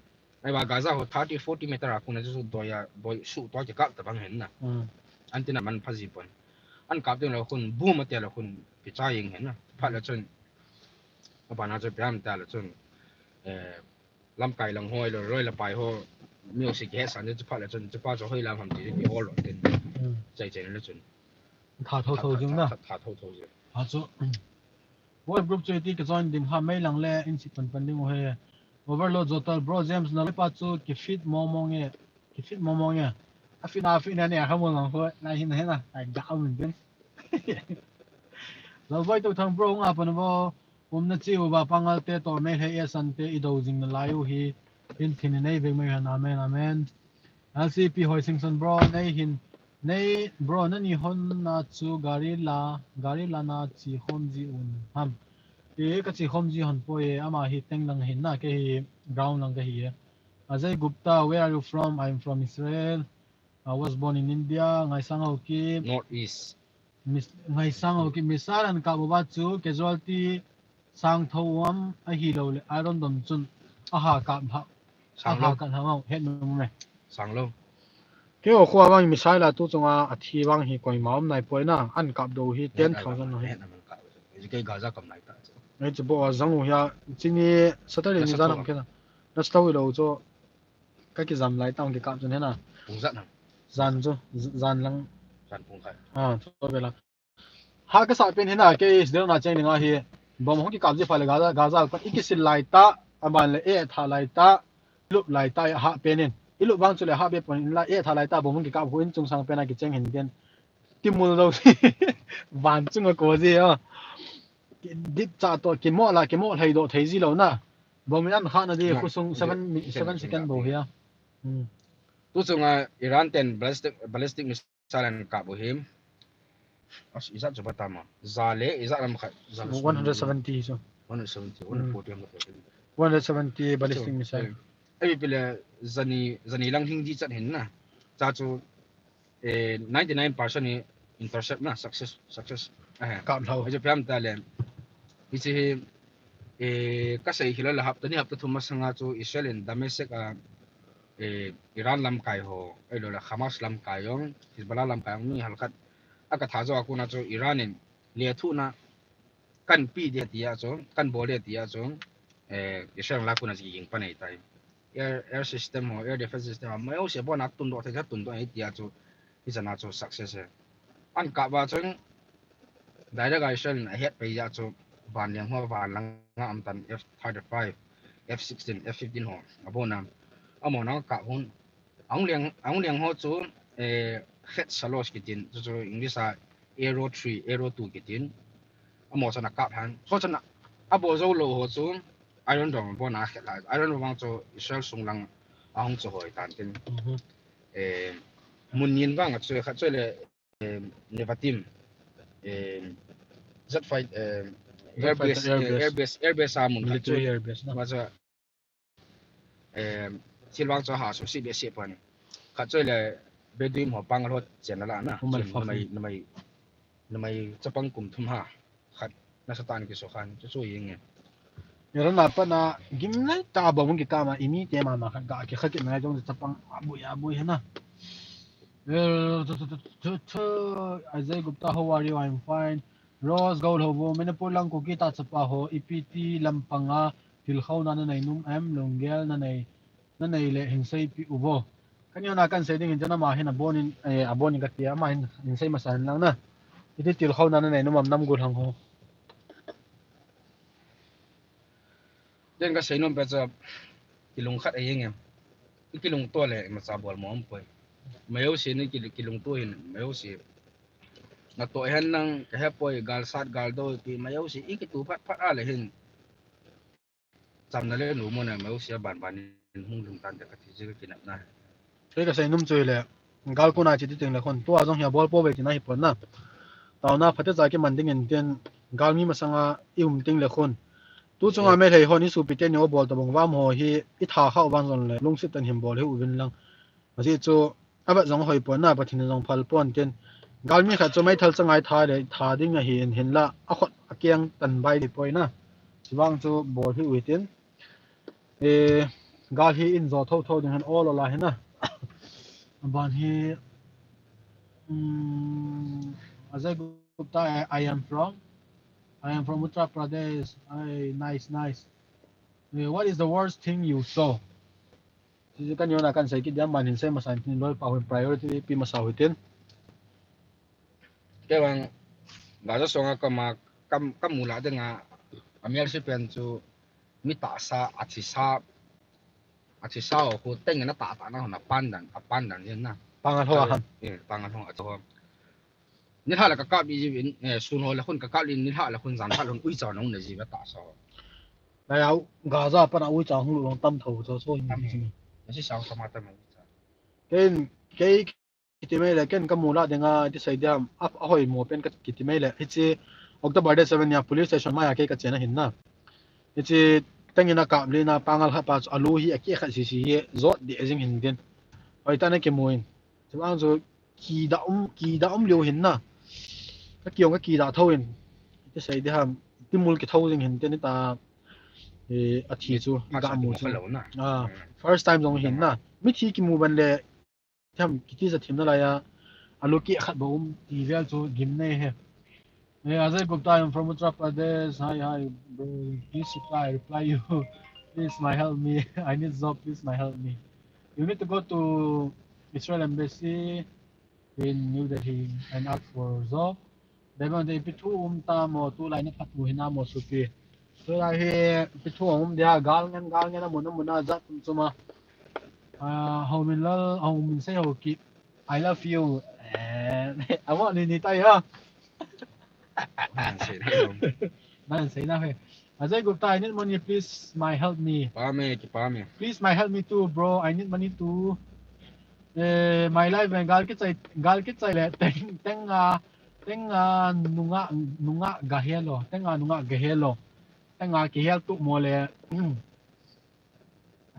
Ai ba Gaza ho thirty, forty meter a kuna chu doi a, doi su to kikap tabang hin na. Hmm. Anti na man pha ji pon. An kap ding lo khun, boom a tia lo khun, kicha jing hin na. Phat la chun, abana chu piam ta la chun, eh, lamkai lang ho, lo roi la pai ho, music he san chu phat la chun, chu pa chu hoi lam ham ti, ti hol lo tin. Hmm. Chai chai la chun. Tha tho tho jing na. Tha, tha, tha tho tho jing. Ha chu. World group chu iti ka join ding ha mei lang le in si pan pan ding u he. Overload Jotal bro James na le pa chu ki fit mo mo nge. Ki fit mo mo nge. A fit na fit na ne ha mo lang ho. Na hin he na. Ai ga um din. Lalvoi to thang bro nga pan bo. Um na chi u ba Pangal te to me he e san te i do jing na lai u hi. In thin nei ve mai han. Amen, amen. L C P Hoi Singson bro, nei hin, nei bro, nani hon na chu gari la, gari la na chi khom ji un ham. E ka chi khom ji hon poi e, ama hi teng lang hin na, kei hi ground lang ka hi e. Ajay Gupta, where are you from? I'm from Israel. I was born in India. Ngaisang Haokip. Northeast. Mis-, Ngaisang Haokip missile an kap uva chu casualty sang tho um ahi lo le Iron Dome chun a ha kap ha. Sang lo. A ha kap ha mau het mu me. Sang lo. Kei o khu vang missile a tu chunga a thi vang hi koima um nai poi na an kap do hi ten thousand no hi. Kei Gaza kam nai ta. Ei chu bo a jang u hia chini Saturday ni jan am kena. Na sto lo chu. Ka kijam lai tang kikap chun hena. Pung jat na. Jan chu, jan lang. Jan pung khai. Ah, chu be la. Ha ka sa pen hena, kei Israel na cheng dinga hi. Bom hung kikap ji pha le Gaza, Gaza ka i kisil lai ta, aban le e tha lai ta, lup lai ta, ha pen in. I lup vang chu le ha be pon in la, e tha lai ta, bom hung kikap hu in chung sang pen a kicheng hin den. Kimul lo. Van chung a ko ji a. Ki dip cha to, kimo la, kimo lhai do thei ji lo na. Bom in an kha na di, khusung seven mi-, seven second bo hia. Hmm. Tu chunga Iran ten ballistic, ballistic missile an kap u hi. As, ijat chu ba ta ma. Za le, ijat lam khat. One hundred seventy chu. One hundred seventy, one hundred forty, one hundred forty. One hundred seventy ballistic missile. Ei pile zani, zani lang hing di chat hin na. Cha chu eh, ninety-nine percent hi intercept na success, success. Eh. Kap lhau. Ajo piam ta le. Hiche hi, eh, ka sei hi lo la hapta ni hapta thum masanga chu Israel in Damascus a, eh, Iran lamkai ho, ei lo la Hamas lamkai jong, Hezbollah lamkai jong mi halkhat. A ka tha jo a kuna chu Iran in le thu na kan pi dia tia chu, kan bol dia tia chu, eh, Israel la kuna chi ging panei tai. Air, air system ho, air defense system ho, mai ho se bona tun do thei tun do ai tia chu, hi chana chu success e. An kap a chun, direct a Israel in a het pai ja chu, van liang ho, van lang a am tan F thirty-five, F sixteen, F fifteen ho, a bona, a mo na kap hun, Ahung liang, ahung liang ho chu, eh, Khet Salos kitin, chu chu English a Arrow three, Arrow two kitin. Amo chana kap han. Ho chana, abol jou lou ho chu Iron Dome abol na khet lai. Iron Dome vang chu Israel sung lang ahung chu hoi tan tin. Mhm. Eh, mun ni vang a chu khat chu le, eh, Nevatim, eh, jet fight, eh, Jet fighter airbase, eh, airbase. Airbase, airbase a mun khat chu. Military airbase na. Ma chu, eh, thil vang chu ha su si be si pan. Khat chu le Bedouin ho pang lo chen la na. Human Chen fuck. Numei, numei, numei chapang kum thum ha. Khat na Satan ki so khan chu chu ying e. Era na pa na gim nai ta ba mun ki ta ma imi te ma ma khat ga ki khat ki nai jong chapang a bui a bui he na. Eh, tu, tu, tu, tu, tu. Ajay Gupta, how are you? I'm fine. Rose Gold ho vo, Manipur lang Kuki ta chapa ho, ipi ti lampang a, thil khou na na nei num em, lunggel na nei, na nei le hin sei pi u vo. Kan yo na kan sei ding hin jana ma hin a bon in, eh, a bon in ka ti a ma hin, hin sei masa hin lang na. Iti thil khou na na nei num am nam gu lang ho. Den ka sei nom pe cha kilung khat a yeng em. I kilung to le ma cha bol mo am poi. Ma yo si ni ki, kilung to hin, ma yo si. Na to hen nang ka he poi gal sat gal do ki ma yo si i ki tu phat phat a le hin. Cham na le nu mo na ma yo si a ban ban in hung lung tan de ka ti ji ka kinap na. Kei ka sei num chu le, gal kona chi ti ting le khun, tua jong hi a bol po ve ti na hi pon na. Tauna phate cha ki man ding in tin, gal mi masanga i um ting le khun. Tu chunga Eh. Me thei hon i supi te ni o bol ta bong vam ho hi, i tha kha u van zon le, lungsit tan him bol hi u vin lang. Asi chu, a vat jong hoi pon na, Pathen jong phal pon tin. Gal mi khat chu mai thal changai tha le, tha ding a hi in hin la, a khot a kiang tan bai di poi na. Chi vang chu bol hi u hi tin. Eh, gal hi in zo tho tho ding han ol ola hi na. Ban hi, um, Ajay Gupta, I, I am from, I am from Uttar Pradesh. Ai, nice, nice. Eh, what is the worst thing you saw? Sisi kan yona kan sei kit diam ban hin sei masa hin loi pa hin priority pi masa hitin. Kei vang, Gaza sunga kama, kam, kamu la dinga, a mial si pen chu, mi tahsa, a thisa, a thisa ho khu teng na ta ta na hon a pandan, a pandan yin na. Pangal ho a ham. Eh, pangal ho a to. Ni hla la ka kap ji vin, eh, sun ho la khun ka kap lin, ni hla la khun jan hla la khun ui cha nong na ji va tahsa ho. Na yau, Gaza pa na ui cha hung lu long tam tho cho cho yin. Tam ji hi. Na si sao sama tam ui cha. Ken, kei Kiti mai le ken ka mu la dinga, ti sei diam, a, a hoi mo pen ka kiti mai le. Hichi October day seven nia police station mai a kei ka chena hin na. Hichi tengin a kap le na pangal khat pa chu a lu hi a ki khat sisi hi zot de jing hin din. Hoi ta na ki mu in. Chu ang chu ki da um, ki da um liu hin na. Ka ki ong ka ki da tho in. Ti sei diam, ti mul ki tho jing hin tin ta. Eh, a thi chu, i ga mu chu. Ah, first time jong hin na. Mi thi ki mu ban le, Tham, kiti ja thim na lai a, a lu ki khat bou um ti vel chu gim nei he. Eh, Ajay Gupta, I'm from Uttar Pradesh. Hi, hi, bro. Please reply, reply you. Please, my help me. I need job. Please, my help me. You need to go to Israel embassy in New Delhi and ask for job. Dai bang dei pi thu um ta mo, tu lai na phat mu hi na mo supi. Tu lai hi pi thu um dia gal ngen, gal ngen a mun a mun a jat tum chuma. Ah, ho min lal, ho min sei ho ki. I love you. Eh, amo ni ni tai ha. Nan sei na ho. Nan sei na he. Ajay Gupta, I need money, please, my help me. Pa me, ki pa me. Please, my help me too, bro. I need money too. Eh, my life, eh, gal ki chai, gal ki chai le, teng, teng, ah, teng, ah, nunga, nunga ga helo. Teng, ah, nunga ga helo. Teng, ah, ki hel tu mo le.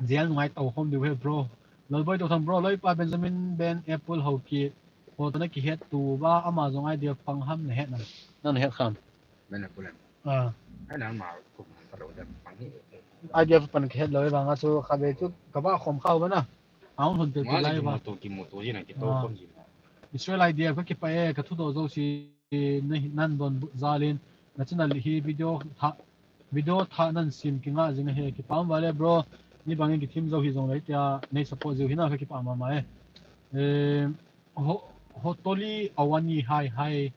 Jail nungai tau khom diu he, bro. Lolboi to tham, bro. Loi pa Benjamin Ben Apple ho ki. Ho to na ki het tu ba ama jong idea pang ham na het na. Na na het kham. Ben Apple. Ah. Ai na ma ko ka lo da pang ni. Idea pan ki het lo ba nga chu kha be chu ka ba khom khau ba na. Aung hon te lai ba. Ki mo to, ki mo to ji na ki to khom ji. Israel idea ka ki pa e ka thu do jo si na nan don jalin. Na channel hi video tha Video tha nan sim kinga jing he kipam vale bro. Ni bangin kithim jo hi jong le tia nei support jo hi na ka kipam mama e. Eh, ho, Hotoli Awani hi hi.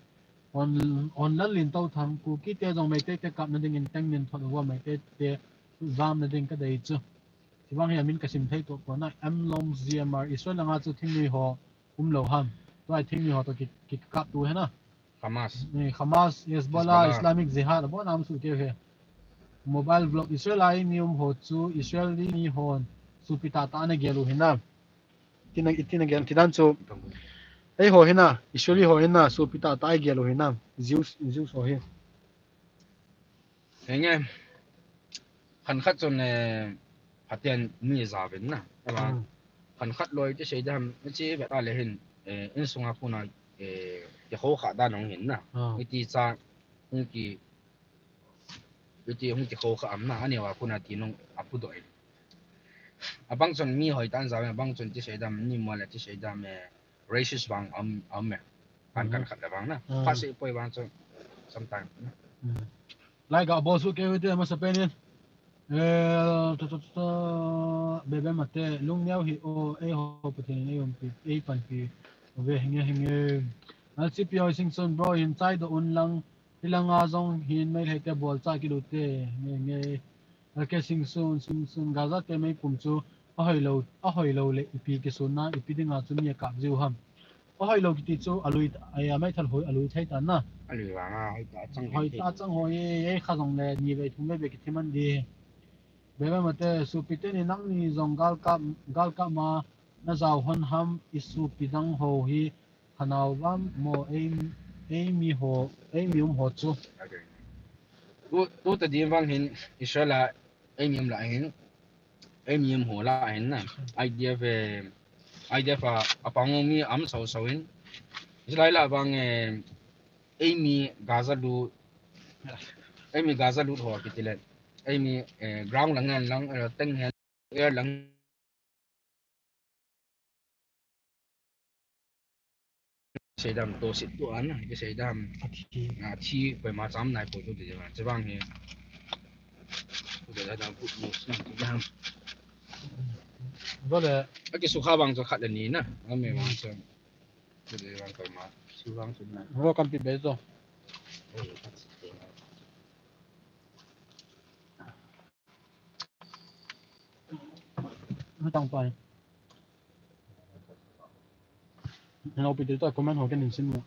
On, on lal lin tau thang Kuki te jong Meitei te kap na ding in teng nin thot wa Meitei te jam na ding ka dei chu. Ti bang hi amin ka sim thei to ko na M Lom G M R Israel nga chu thing ni ho um lo ham. Tua thing ni ho to ki, ki kap tu he na. Hamas. Ni Hamas, Hezbollah, Hezbollah. Islamic Jihad, abo nam su keu he. Mobile vlog, Israel a eimi um ho chu Israeli mi hon sopi tahtah ana gel u hinam. Tina, tina gel, tidan chu. Eiho hina, Israeli ho hina, sopi tahtah a gel u hinam. Jews, Jews ho hi. Henge, khan khat chun, eh, Pathen mi jaovin na. Ava, Hmm. khan khat loi ti sei dam, mi chi vet a le hin, eh, insunga kona, eh, kikhou kha dan hung hin na. Ah. Iti cha, hung ki, iti hung kikhou kha am na, ani va kona ti nung apu doi. Abang chun mi hoi tan jaovin, abang chun ti sei dam, ni mo le ti sei dam, eh, racist vang am, am e. Kan, Mhm. kan khat le vang na. Ah. Pha sei poi vang chu sometime na. Mhm. Lai ga bol su ke te ma sa pen in. Eh, ta, ta, ta, ta, Bebe Mate, lungneo hih o, eiho Pathen in eiumpi, eipanpi uve, henge, henge. L C P Hoi Singson bro, hin chai doh un lang, hilanga jong hin Meitei te bol cha kilu te, henge, henge. L K Singson, Singson, Gaza te meipum chu ahoi lou, ahoi lou le ipi kisun na, ipi dinga chu mi akap jiu ham. Ahoi lou kiti chu alui, ai, ameithal hoi alui thei tan na. Alui vang a, hoi ta chang hoi thei. Ta chang hoi, ei kha jong le ni vei thum vei be kithim an di. Bebe Mate, sopi teni nangni jong gal kap, gal kap ma na jao hon ham, i sopi dang ho hi thanau vam mo, ei, eimi ho, eimi um ho chu. Tu, tu ta din vang hin Israel a eimi um la hin, eimi um ho la hin na. I D F, eh, I D F a, apang mi um sau sau hin. Israel a vang, eh, eimi Gaza lut, eimi Gaza lut ho kiti le. Eimi, eh, ground lang hen lang, eh, teng hen, air lang. Sei dam to sit tu an, ke sei dam. Athi. Athi, koima cham nai poi tu ti dam. Che vang hi. Tu ti dam, good news na, ti dam. Bole. Aki sukha vang chu khat le ni na. Ami vang chu. Tu ti vang koima. Su vang chu na. Ro kan pi be to. Oi, kan sit tu na. Hatang pai. Hena upi tu ta comment ho ken in sin mo.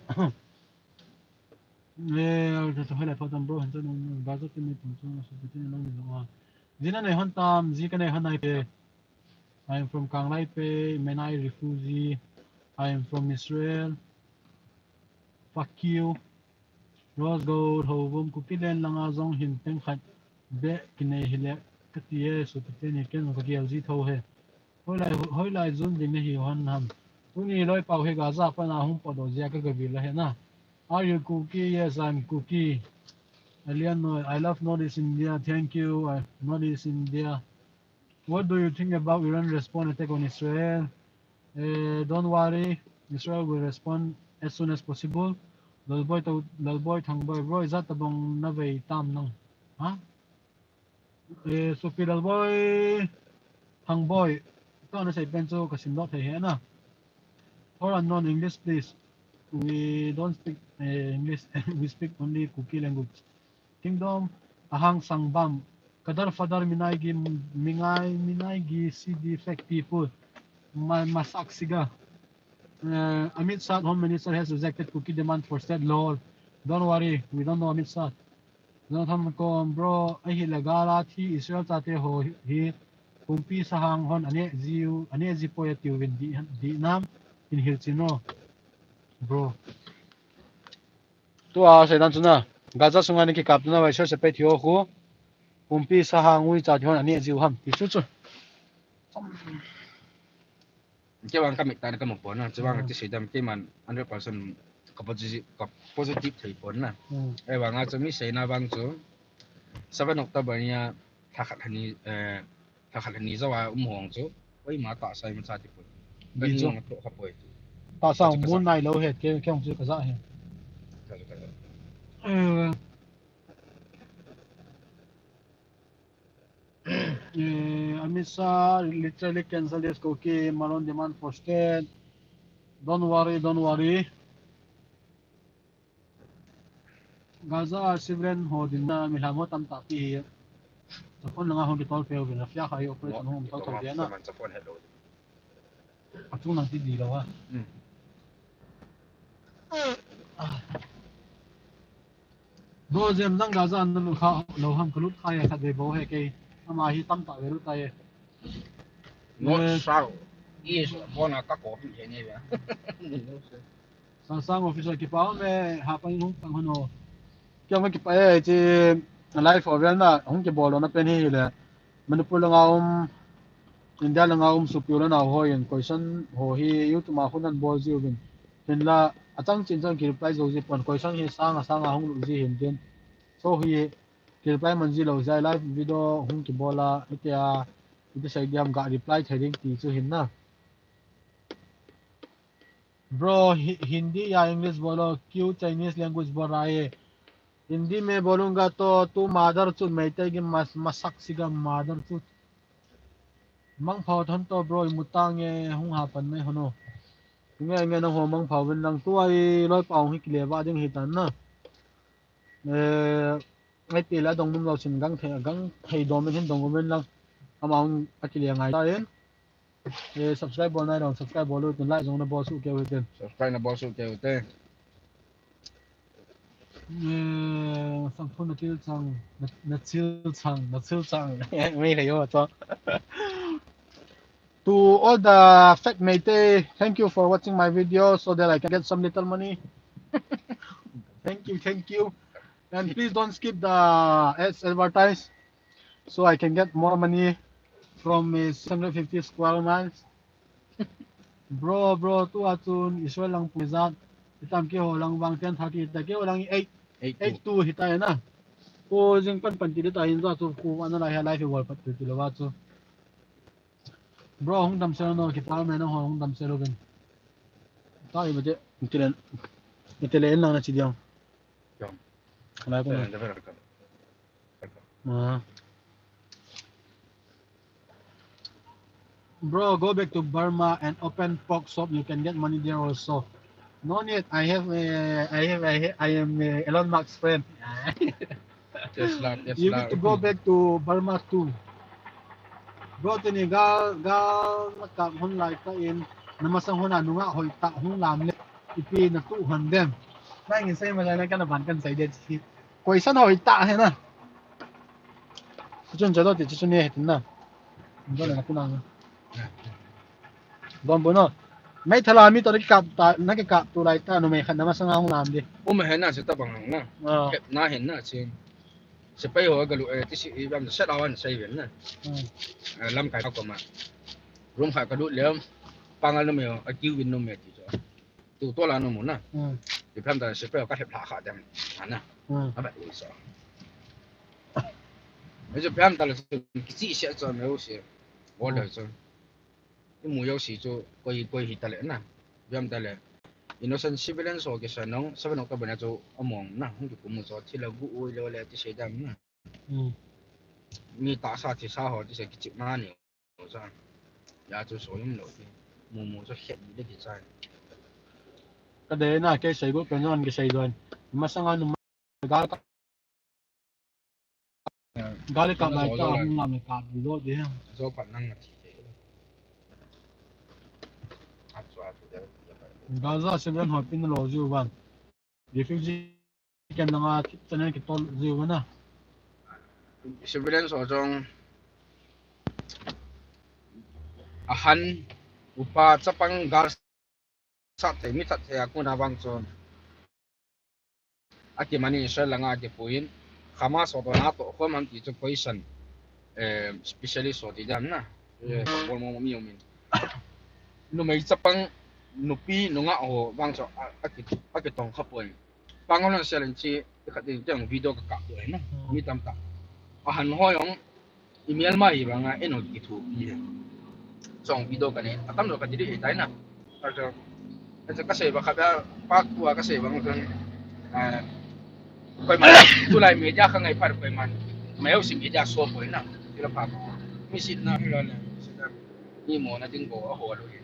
Eh, ta ta hela photan bro, han ta no, ba ta ti mi pun so, so ti no ni lo. Jina nei han tam, ji ka nei han nai pe. I am from Kanglaipei, Menai refugee. I am from Israel. Fuck you. Rose Gold, Houvum, Kuki len langa jong hin teng khat be kinei hile kati e, sopi teni ken ka gel ji tho he. Hoilai, hoilai jun ding nahi hon ham. Tuni loi pau hi Gaza pana hung pot doh jia ka gavil ahi na. Are you Kuki? Yes, I'm Kuki. Alian Noi, I love Northeast India. Thank you, uh, Northeast India. What do you think about Iran response attack on Israel? Eh, don't worry, Israel will respond as soon as possible. Lalboi to, Lalboi Thangboi, bro, ijat tabang na vei tam nang. Ha? Eh, Sufi Lalboi Thangboi, to na sei pen chu ka sim doh thei he na. For unknown English, please. We don't speak, eh, English. We speak only Kuki language. Kingdom, Ahang Sangbam, Kadar Fadar Minaigi, Mingai, Minaigi, C D fake people, Ma-, Masak Siga. Uh, Amit Shah, Home Minister, has rejected Kuki demand for state law. Don't worry, we don't know Amit Shah. Jonathan Kom, bro, ahi le gala thi Israel chate ho hi, Pumpi Sahang hon ane jiu, ane ji poi atiu vin di, di nam, in hil chino, bro. Tua seidan chu na, Gaza sunga ni kikap tu na vai sir sepai thio khu. Pumpi Sahang ui cha thio na ni jiu ham. Ti chu chu. Kei vang ka mit tan ka mu pon na, chu vang ti sei dam kei man hundred percent ka positive, ka positive thei pon na. Hmm. Ei vang a chu mi sei na vang chu. Seven October ni a thakhat hani, eh, thakhat hani zawa um hong chu. Oi ma ta sai ma cha ti pon. Ka ni chu. Nung to ka poi. Ta sa mun nai lo he, ke, ke hong chu ka za he. Ka za, ka za. Eh, eh, Amit Shah literally cancel this Kuki Maron demand for state. Don't worry, don't worry. Gaza civilian ho din na milam ho tam ta pi hi. Chapon langa hong kitol pe uvin, Rafah kha hi operation hong tol tol dia na. Chapon hello. Achung nang ti di lo ha. Hmm. Bro, Jem jang ga jan na lut kha lou ham, ka lut kha e, khatvei bou he kei. Ama hi tamtah ve lut tai e. North, eh, south, east, bona ka ko hi he ni ve. Sangsang officer, kipa um e, hapan in hung tang hon o. Kei ma kipa e, hiche live ho vel na hung kibol lona pen hi le. Manipur langa um, India langa um sopi u le nao hon question ho hi YouTube a hung nan bol jiuvin. Hinla, achang chin chang ki reply jou ji pon, question hi sanga sanga hung lut ji hin tin. So hi ki reply man ji lou jeh a live video hung kibol a, hitia, iti sei diam, ga reply thei ding ti chu hin na. Bro, Hi-, Hindi ya English bolo, kyun Chinese language bol raha hai? Hindi mein bolunga to tu mother chut Meitei ki mas-, masak siga mother chut. Mangpha thon to bro, imu tange, hung hapan mai hono. Nge nge nangho mangpha uvin lang, tua i loipa hung hi kile va ding hi tan na. Eh, ai ti la dong num lo chin gang thei, gang thei dom in hin dong um in lang. Ama hung akile ngai ta in. Eh, subscribe bol nai dong, subscribe bol u tin, like jong na bol suh keu hitin. Subscribe na bol suh keu te. Eh, Sangphun na thil chang, na, na thil chang, na thil chang. Meitei ho to. To all the fake Meitei, thank you for watching my video so that I can get some little money. Thank you, thank you. And please don't skip the ads advertise so I can get more money from uh, six hundred fifty square miles. Bro, bro, tua chun Israel lang pui jat. Itam keiho lang vang ten thirty ta, keiho lang eight, eight two. Eight two hita na. Ko jing pan pan ti ta hin ja chu ko ana la ha life wall pat ti lo va chu. Bro, hung damsel un o, kipa um e nangho hung damsel uvin. Ta i bate, itile, itile en lang na chi diang. Diang. Alai ko. Diang, diang, diang. Ah. Bro, go back to Burma and open pork shop. You can get money there also. No need. I have, uh, I have, I have, I am uh, Elon Musk's friend. Tesla, Tesla. You need to go back to Burma too. Bro, tuni gal, gal na kap hon lai ta in, na masang hon a nungah hoi ta hung lam le, ipi na tu hon dem. Na ngin sei ma lai na kana ban kan sei de chi. Koi san hoi ta he na. Chuchun jalo ti chuchun ne he tin na. Jalo na kunang. Don bono. Meitei la mi to ki kap ta, na ki kap tu lai ta, numei khat na masang a hung lam di. Um he na se ta bang na. Ah. Kep na he na se. Sepai ho galut, eh, ti si, i bam set awan sei ven na. Hmm. Eh, lamkai pa koma. Room khat kalut le, pangal numei ho, akiu vin numei ti chu. Tu to la numu na. Hmm. Ti phiam ta sepai ho ka hep lha kha dem. Ana. Hmm. Aba i so. Ei chu phiam ta le kichi se chu meu se. Order chu. Imu jouse chu koi, koi hita le na. Phiam ta le. Innocent civilians ho kisa nong, seven October na chu among na, hung kikum u chu, thil agu u le le ti sei dam na. Hmm. Mi tahsa thisa ho ti sei kichim na ni u cha. Ya chu so yum lo ti. Mumu chu khet di le ti cha. Ka de na, kei sei gu pen jon kisei don. Masang a nu gal ka, gal ka mai ta hung lam ka di lo de. Zo pat nang na ti. Gaza civilian ho pin lo jiu van. Refugee camp nanga channel kitol jiu van a. Civilian ho jong ahan upa chapang gal sat thei, mi that thei a kona vang chun. Akimani Israel langa akipuiyin, Hamas ho toh na toh khom ham ti chu question, eh, specialist ho ti dam na. Eh, bol mo mi umin. Numei chapang nupi nungah ho vang chu a, aki, akitong kha poi. Pangal hon sel in chi, khat in teng video ka kap doh na. Hmm. Mi tamtah. Ahan ho jong, i melma hi vanga, eno kithopi hi. Chong video ka nei, atam jo ka delete hi tai na. Ajo, ajo ka sei ba kha ba, part two a ka sei ba ngun. Eh, koiman, tulai media ka ngai par koiman. Mai ho si media so poi na. Tila pa ko. Mi sit na, mi lo na, sit na. Mi mo na ding go, a ho lo hi.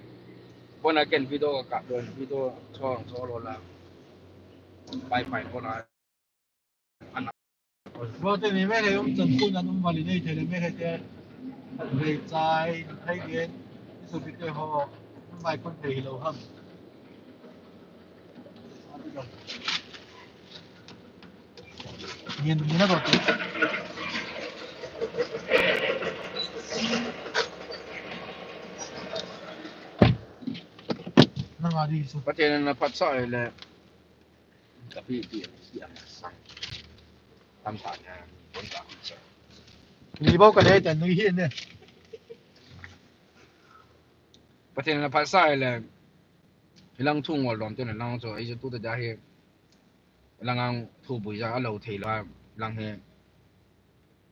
Bona ken video ka kap lo, video chong, chong lo la. Bye bye, bona. Bro, tuni Meitei um chan khu nan um vale, Meitei le Meitei te. Vei chai, thei gen, sopi te ho, um vai kon thei lo ham. Yen, yen na to. Na nga di so. Pathen in aphatsah le. Kapi pi siang sang. Tam ta na, bon ta sa. Ni bau ka le ta nui hi ne. Pathen in aphatsah le. Ilang thu ngol lom te na lang so, ei so tu ta ja hi. Ilang ang thu bui ja a lo thei la, lang hi.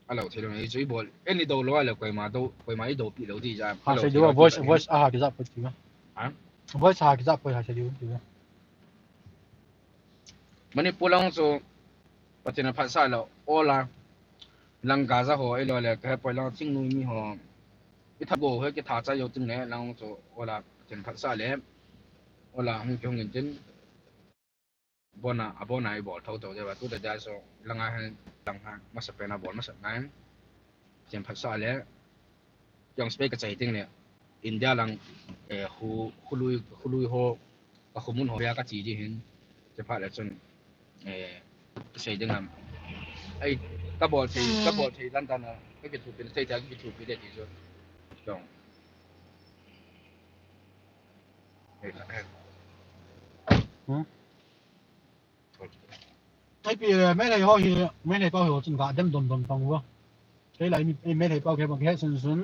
A lo thei lo, ei chu i bol. Ei ni do lo a le koima do, koima i do pi lo di ja. Ha, a lo se thei diu, lo voice, ti voice a ha ki ja poi ti ma. Ha? Voice a ha ki ja poi ha se diu ti ma. Manipur lang chu Pathen in aphatsah le, ola. Lang Gaza ho, ei lo le, ka he poi lang Thingnoi mi ho. I tha go he ki tha cha yo ting le, lang chu ola, Pathen in aphatsah le. Ola, hung ki hung in tin. Bona, abona i bol tho tho de ba, tu da ja so, langa he, lang ha, masa pen a bol, masa ngai. Pathen in aphatsah le, kiang space ka chai ting le, India lang, eh, khu, khului, khului ho, ka khumun ho, ya ka chi di hin, che pha le chun, eh, ka sei ding am. Ai, ka bol thei, ka bol thei dan dan a, ka ki thu pi, thei ta ki thu pi de ti chu. Kiang. Eh, eh. Hmm? Ai pi, eh, Meitei ho hi, Meitei pau hi ho chun ga dem dom dom pang ua. Kei lai mi, eh, Meitei pau kei pang kei sun sun.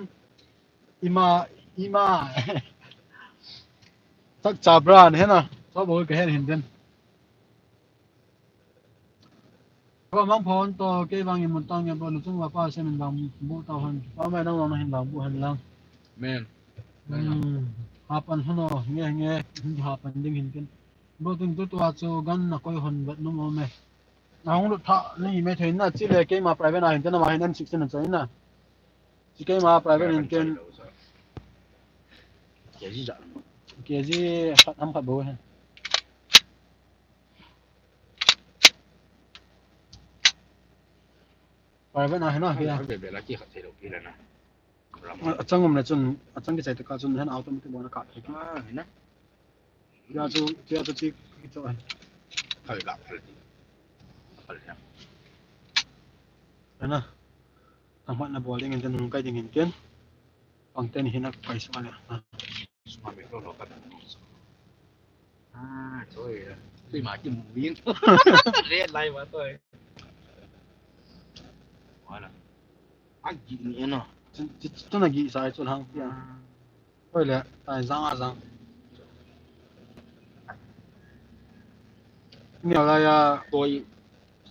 Ima, ima. Tak cha bra ne na. Tho bo kei hin den. Ko mang phone to kei vang i mun tang ya bo nu chung va pa se min vang bu tau han. Pa mai nang vang hin vang bu han lang. Men. Hmm. Hapan hano nge nge. Hapan ding hin ken. Bro, tin tu tua chu gan na koi hon vet nom um e. Na hung lut tha ni me thei na chi le keima private a hin te na ma hin N sixteen na choi na. Chi keima private hin ken. K G ja. K G khat ham khat bo he. Private na he na ke. Be be la ki khat thei lo pi le na. A chang um le chun, a chang kichai taka chun, hen automatic bona ka thei. Ah, hina. Tia chu, tia chu chi, chi chu. Phal ga, phal ti. Phal ya. Hina. Tang hmat na bol ding in ten, hung kai ding in ten. Pang ten hina kai sma le. Sma me lo lo ka. Ah, choi. Tui ma ki mu yin. Red line ma toi. Wala. A gi ni no. Chu, chu, chu na gi sa chu hang pia. Oi le, tai jang a jang. Ni la ya toi.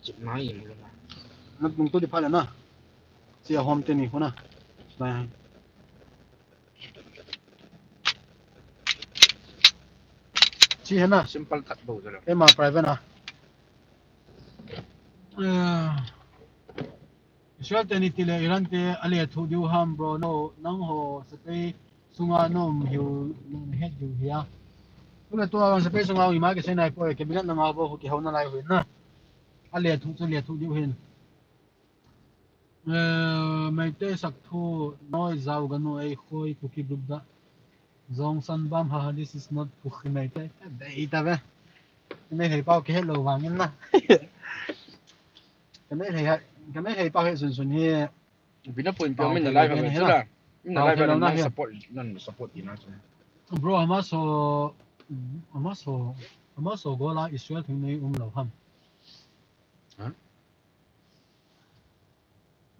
Chu na yin lo na. Na tung tu di pha le na. Chi a hom te ni khu na. Lai. Chi hena. Simple khat bou jalo. Ema private na. Eh, Israel te ni tile Iran te ale thu diu ham bro no nang ho sepai sunga nom hiu nang het diu hia. Tule tua sepai sunga ima ke senai poi ke bilat na nga bo ki hau na lai hui na. Ale thu chu le thu diu hin. Eh, Meitei sak thu noi zau ganu ei khoi Kuki group da. Zong san bam ha, this is not Kuki Meitei. Dei ta ve. Meitei pau ke lo vang in na. Ka Meitei ha, ka Meitei pau he sun sun he. Bina point pau min ke live le ha chula. Min live na support, nan support ina chula. Bro, Hamas ho, Hamas ho, Hamas ho gola Israel thing nei um lo ham. Ha?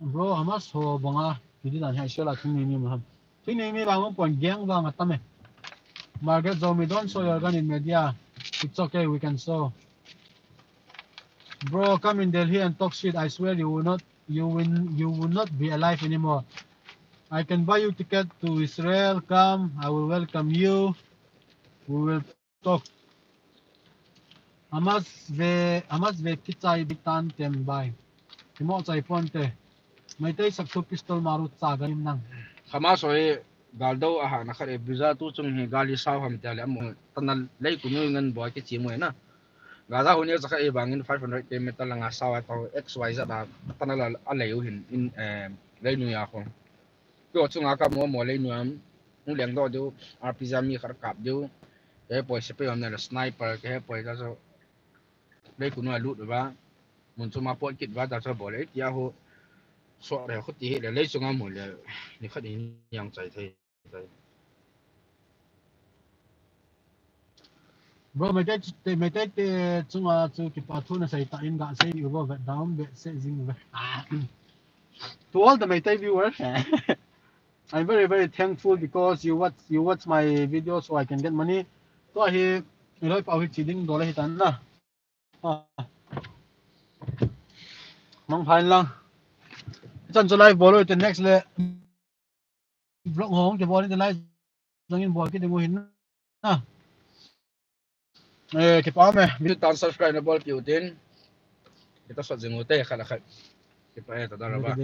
Bro, Hamas ho banga, kiti dan hi Israel a thing nei mi ma ham. Thing nei mi bang pon gang bang atam e. Margaret Zomi, don't show your gun in media. It's okay, we can show. Bro, come in Delhi and talk shit. I swear you will not, you will, you will not be alive anymore. I can buy you ticket to Israel. Come, I will welcome you. We will Tok. Hamas ve, Hamas ve kichai di tan tem bai. Kimo chai pon te. Meitei sak thu pistol maru cha ga im nang. Hamas ho hi gal do a hahna khat e, visa tu chung hi gal hi sao ham tia le amo. Tana lei ku nui ngan boi kichi mo na. Gaza ho ni cha kha e bangin five hundred kilometer langa sao a to X Y Z a tana la a lei u hin in, eh, lei nui a kho. Kio chunga ka mo mo lei nuam. Hung leng do diu, R P G mi khat kap diu. Ke poi sepai hom na le sniper, ke poi ka so. Lei ku nua lut ba. Mun chu ma pot kit va ta chu bol le tia ho. So le khu ti hi le lei chunga mu le ni khat in yang chai thei. Bro, Meitei te, Meitei te chunga chu kipa thu nasei ta in gasei u bro, vet dam, vet sei jing ve. To all the Meitei viewers, I'm very, very thankful because you watch, you watch my video so I can get money. Tua hi, i loi pau hi chi ding dol ahi tan na. Ah. Nang phain lang. Chan chu live bol u te next le. Vlog hong ke bol te live jong in bol kit ding u hin na. Eh, kipa me. Video tan subscribe na bol piu tin. Kita sot jing u te khat le khat. Kipa e, tada raba.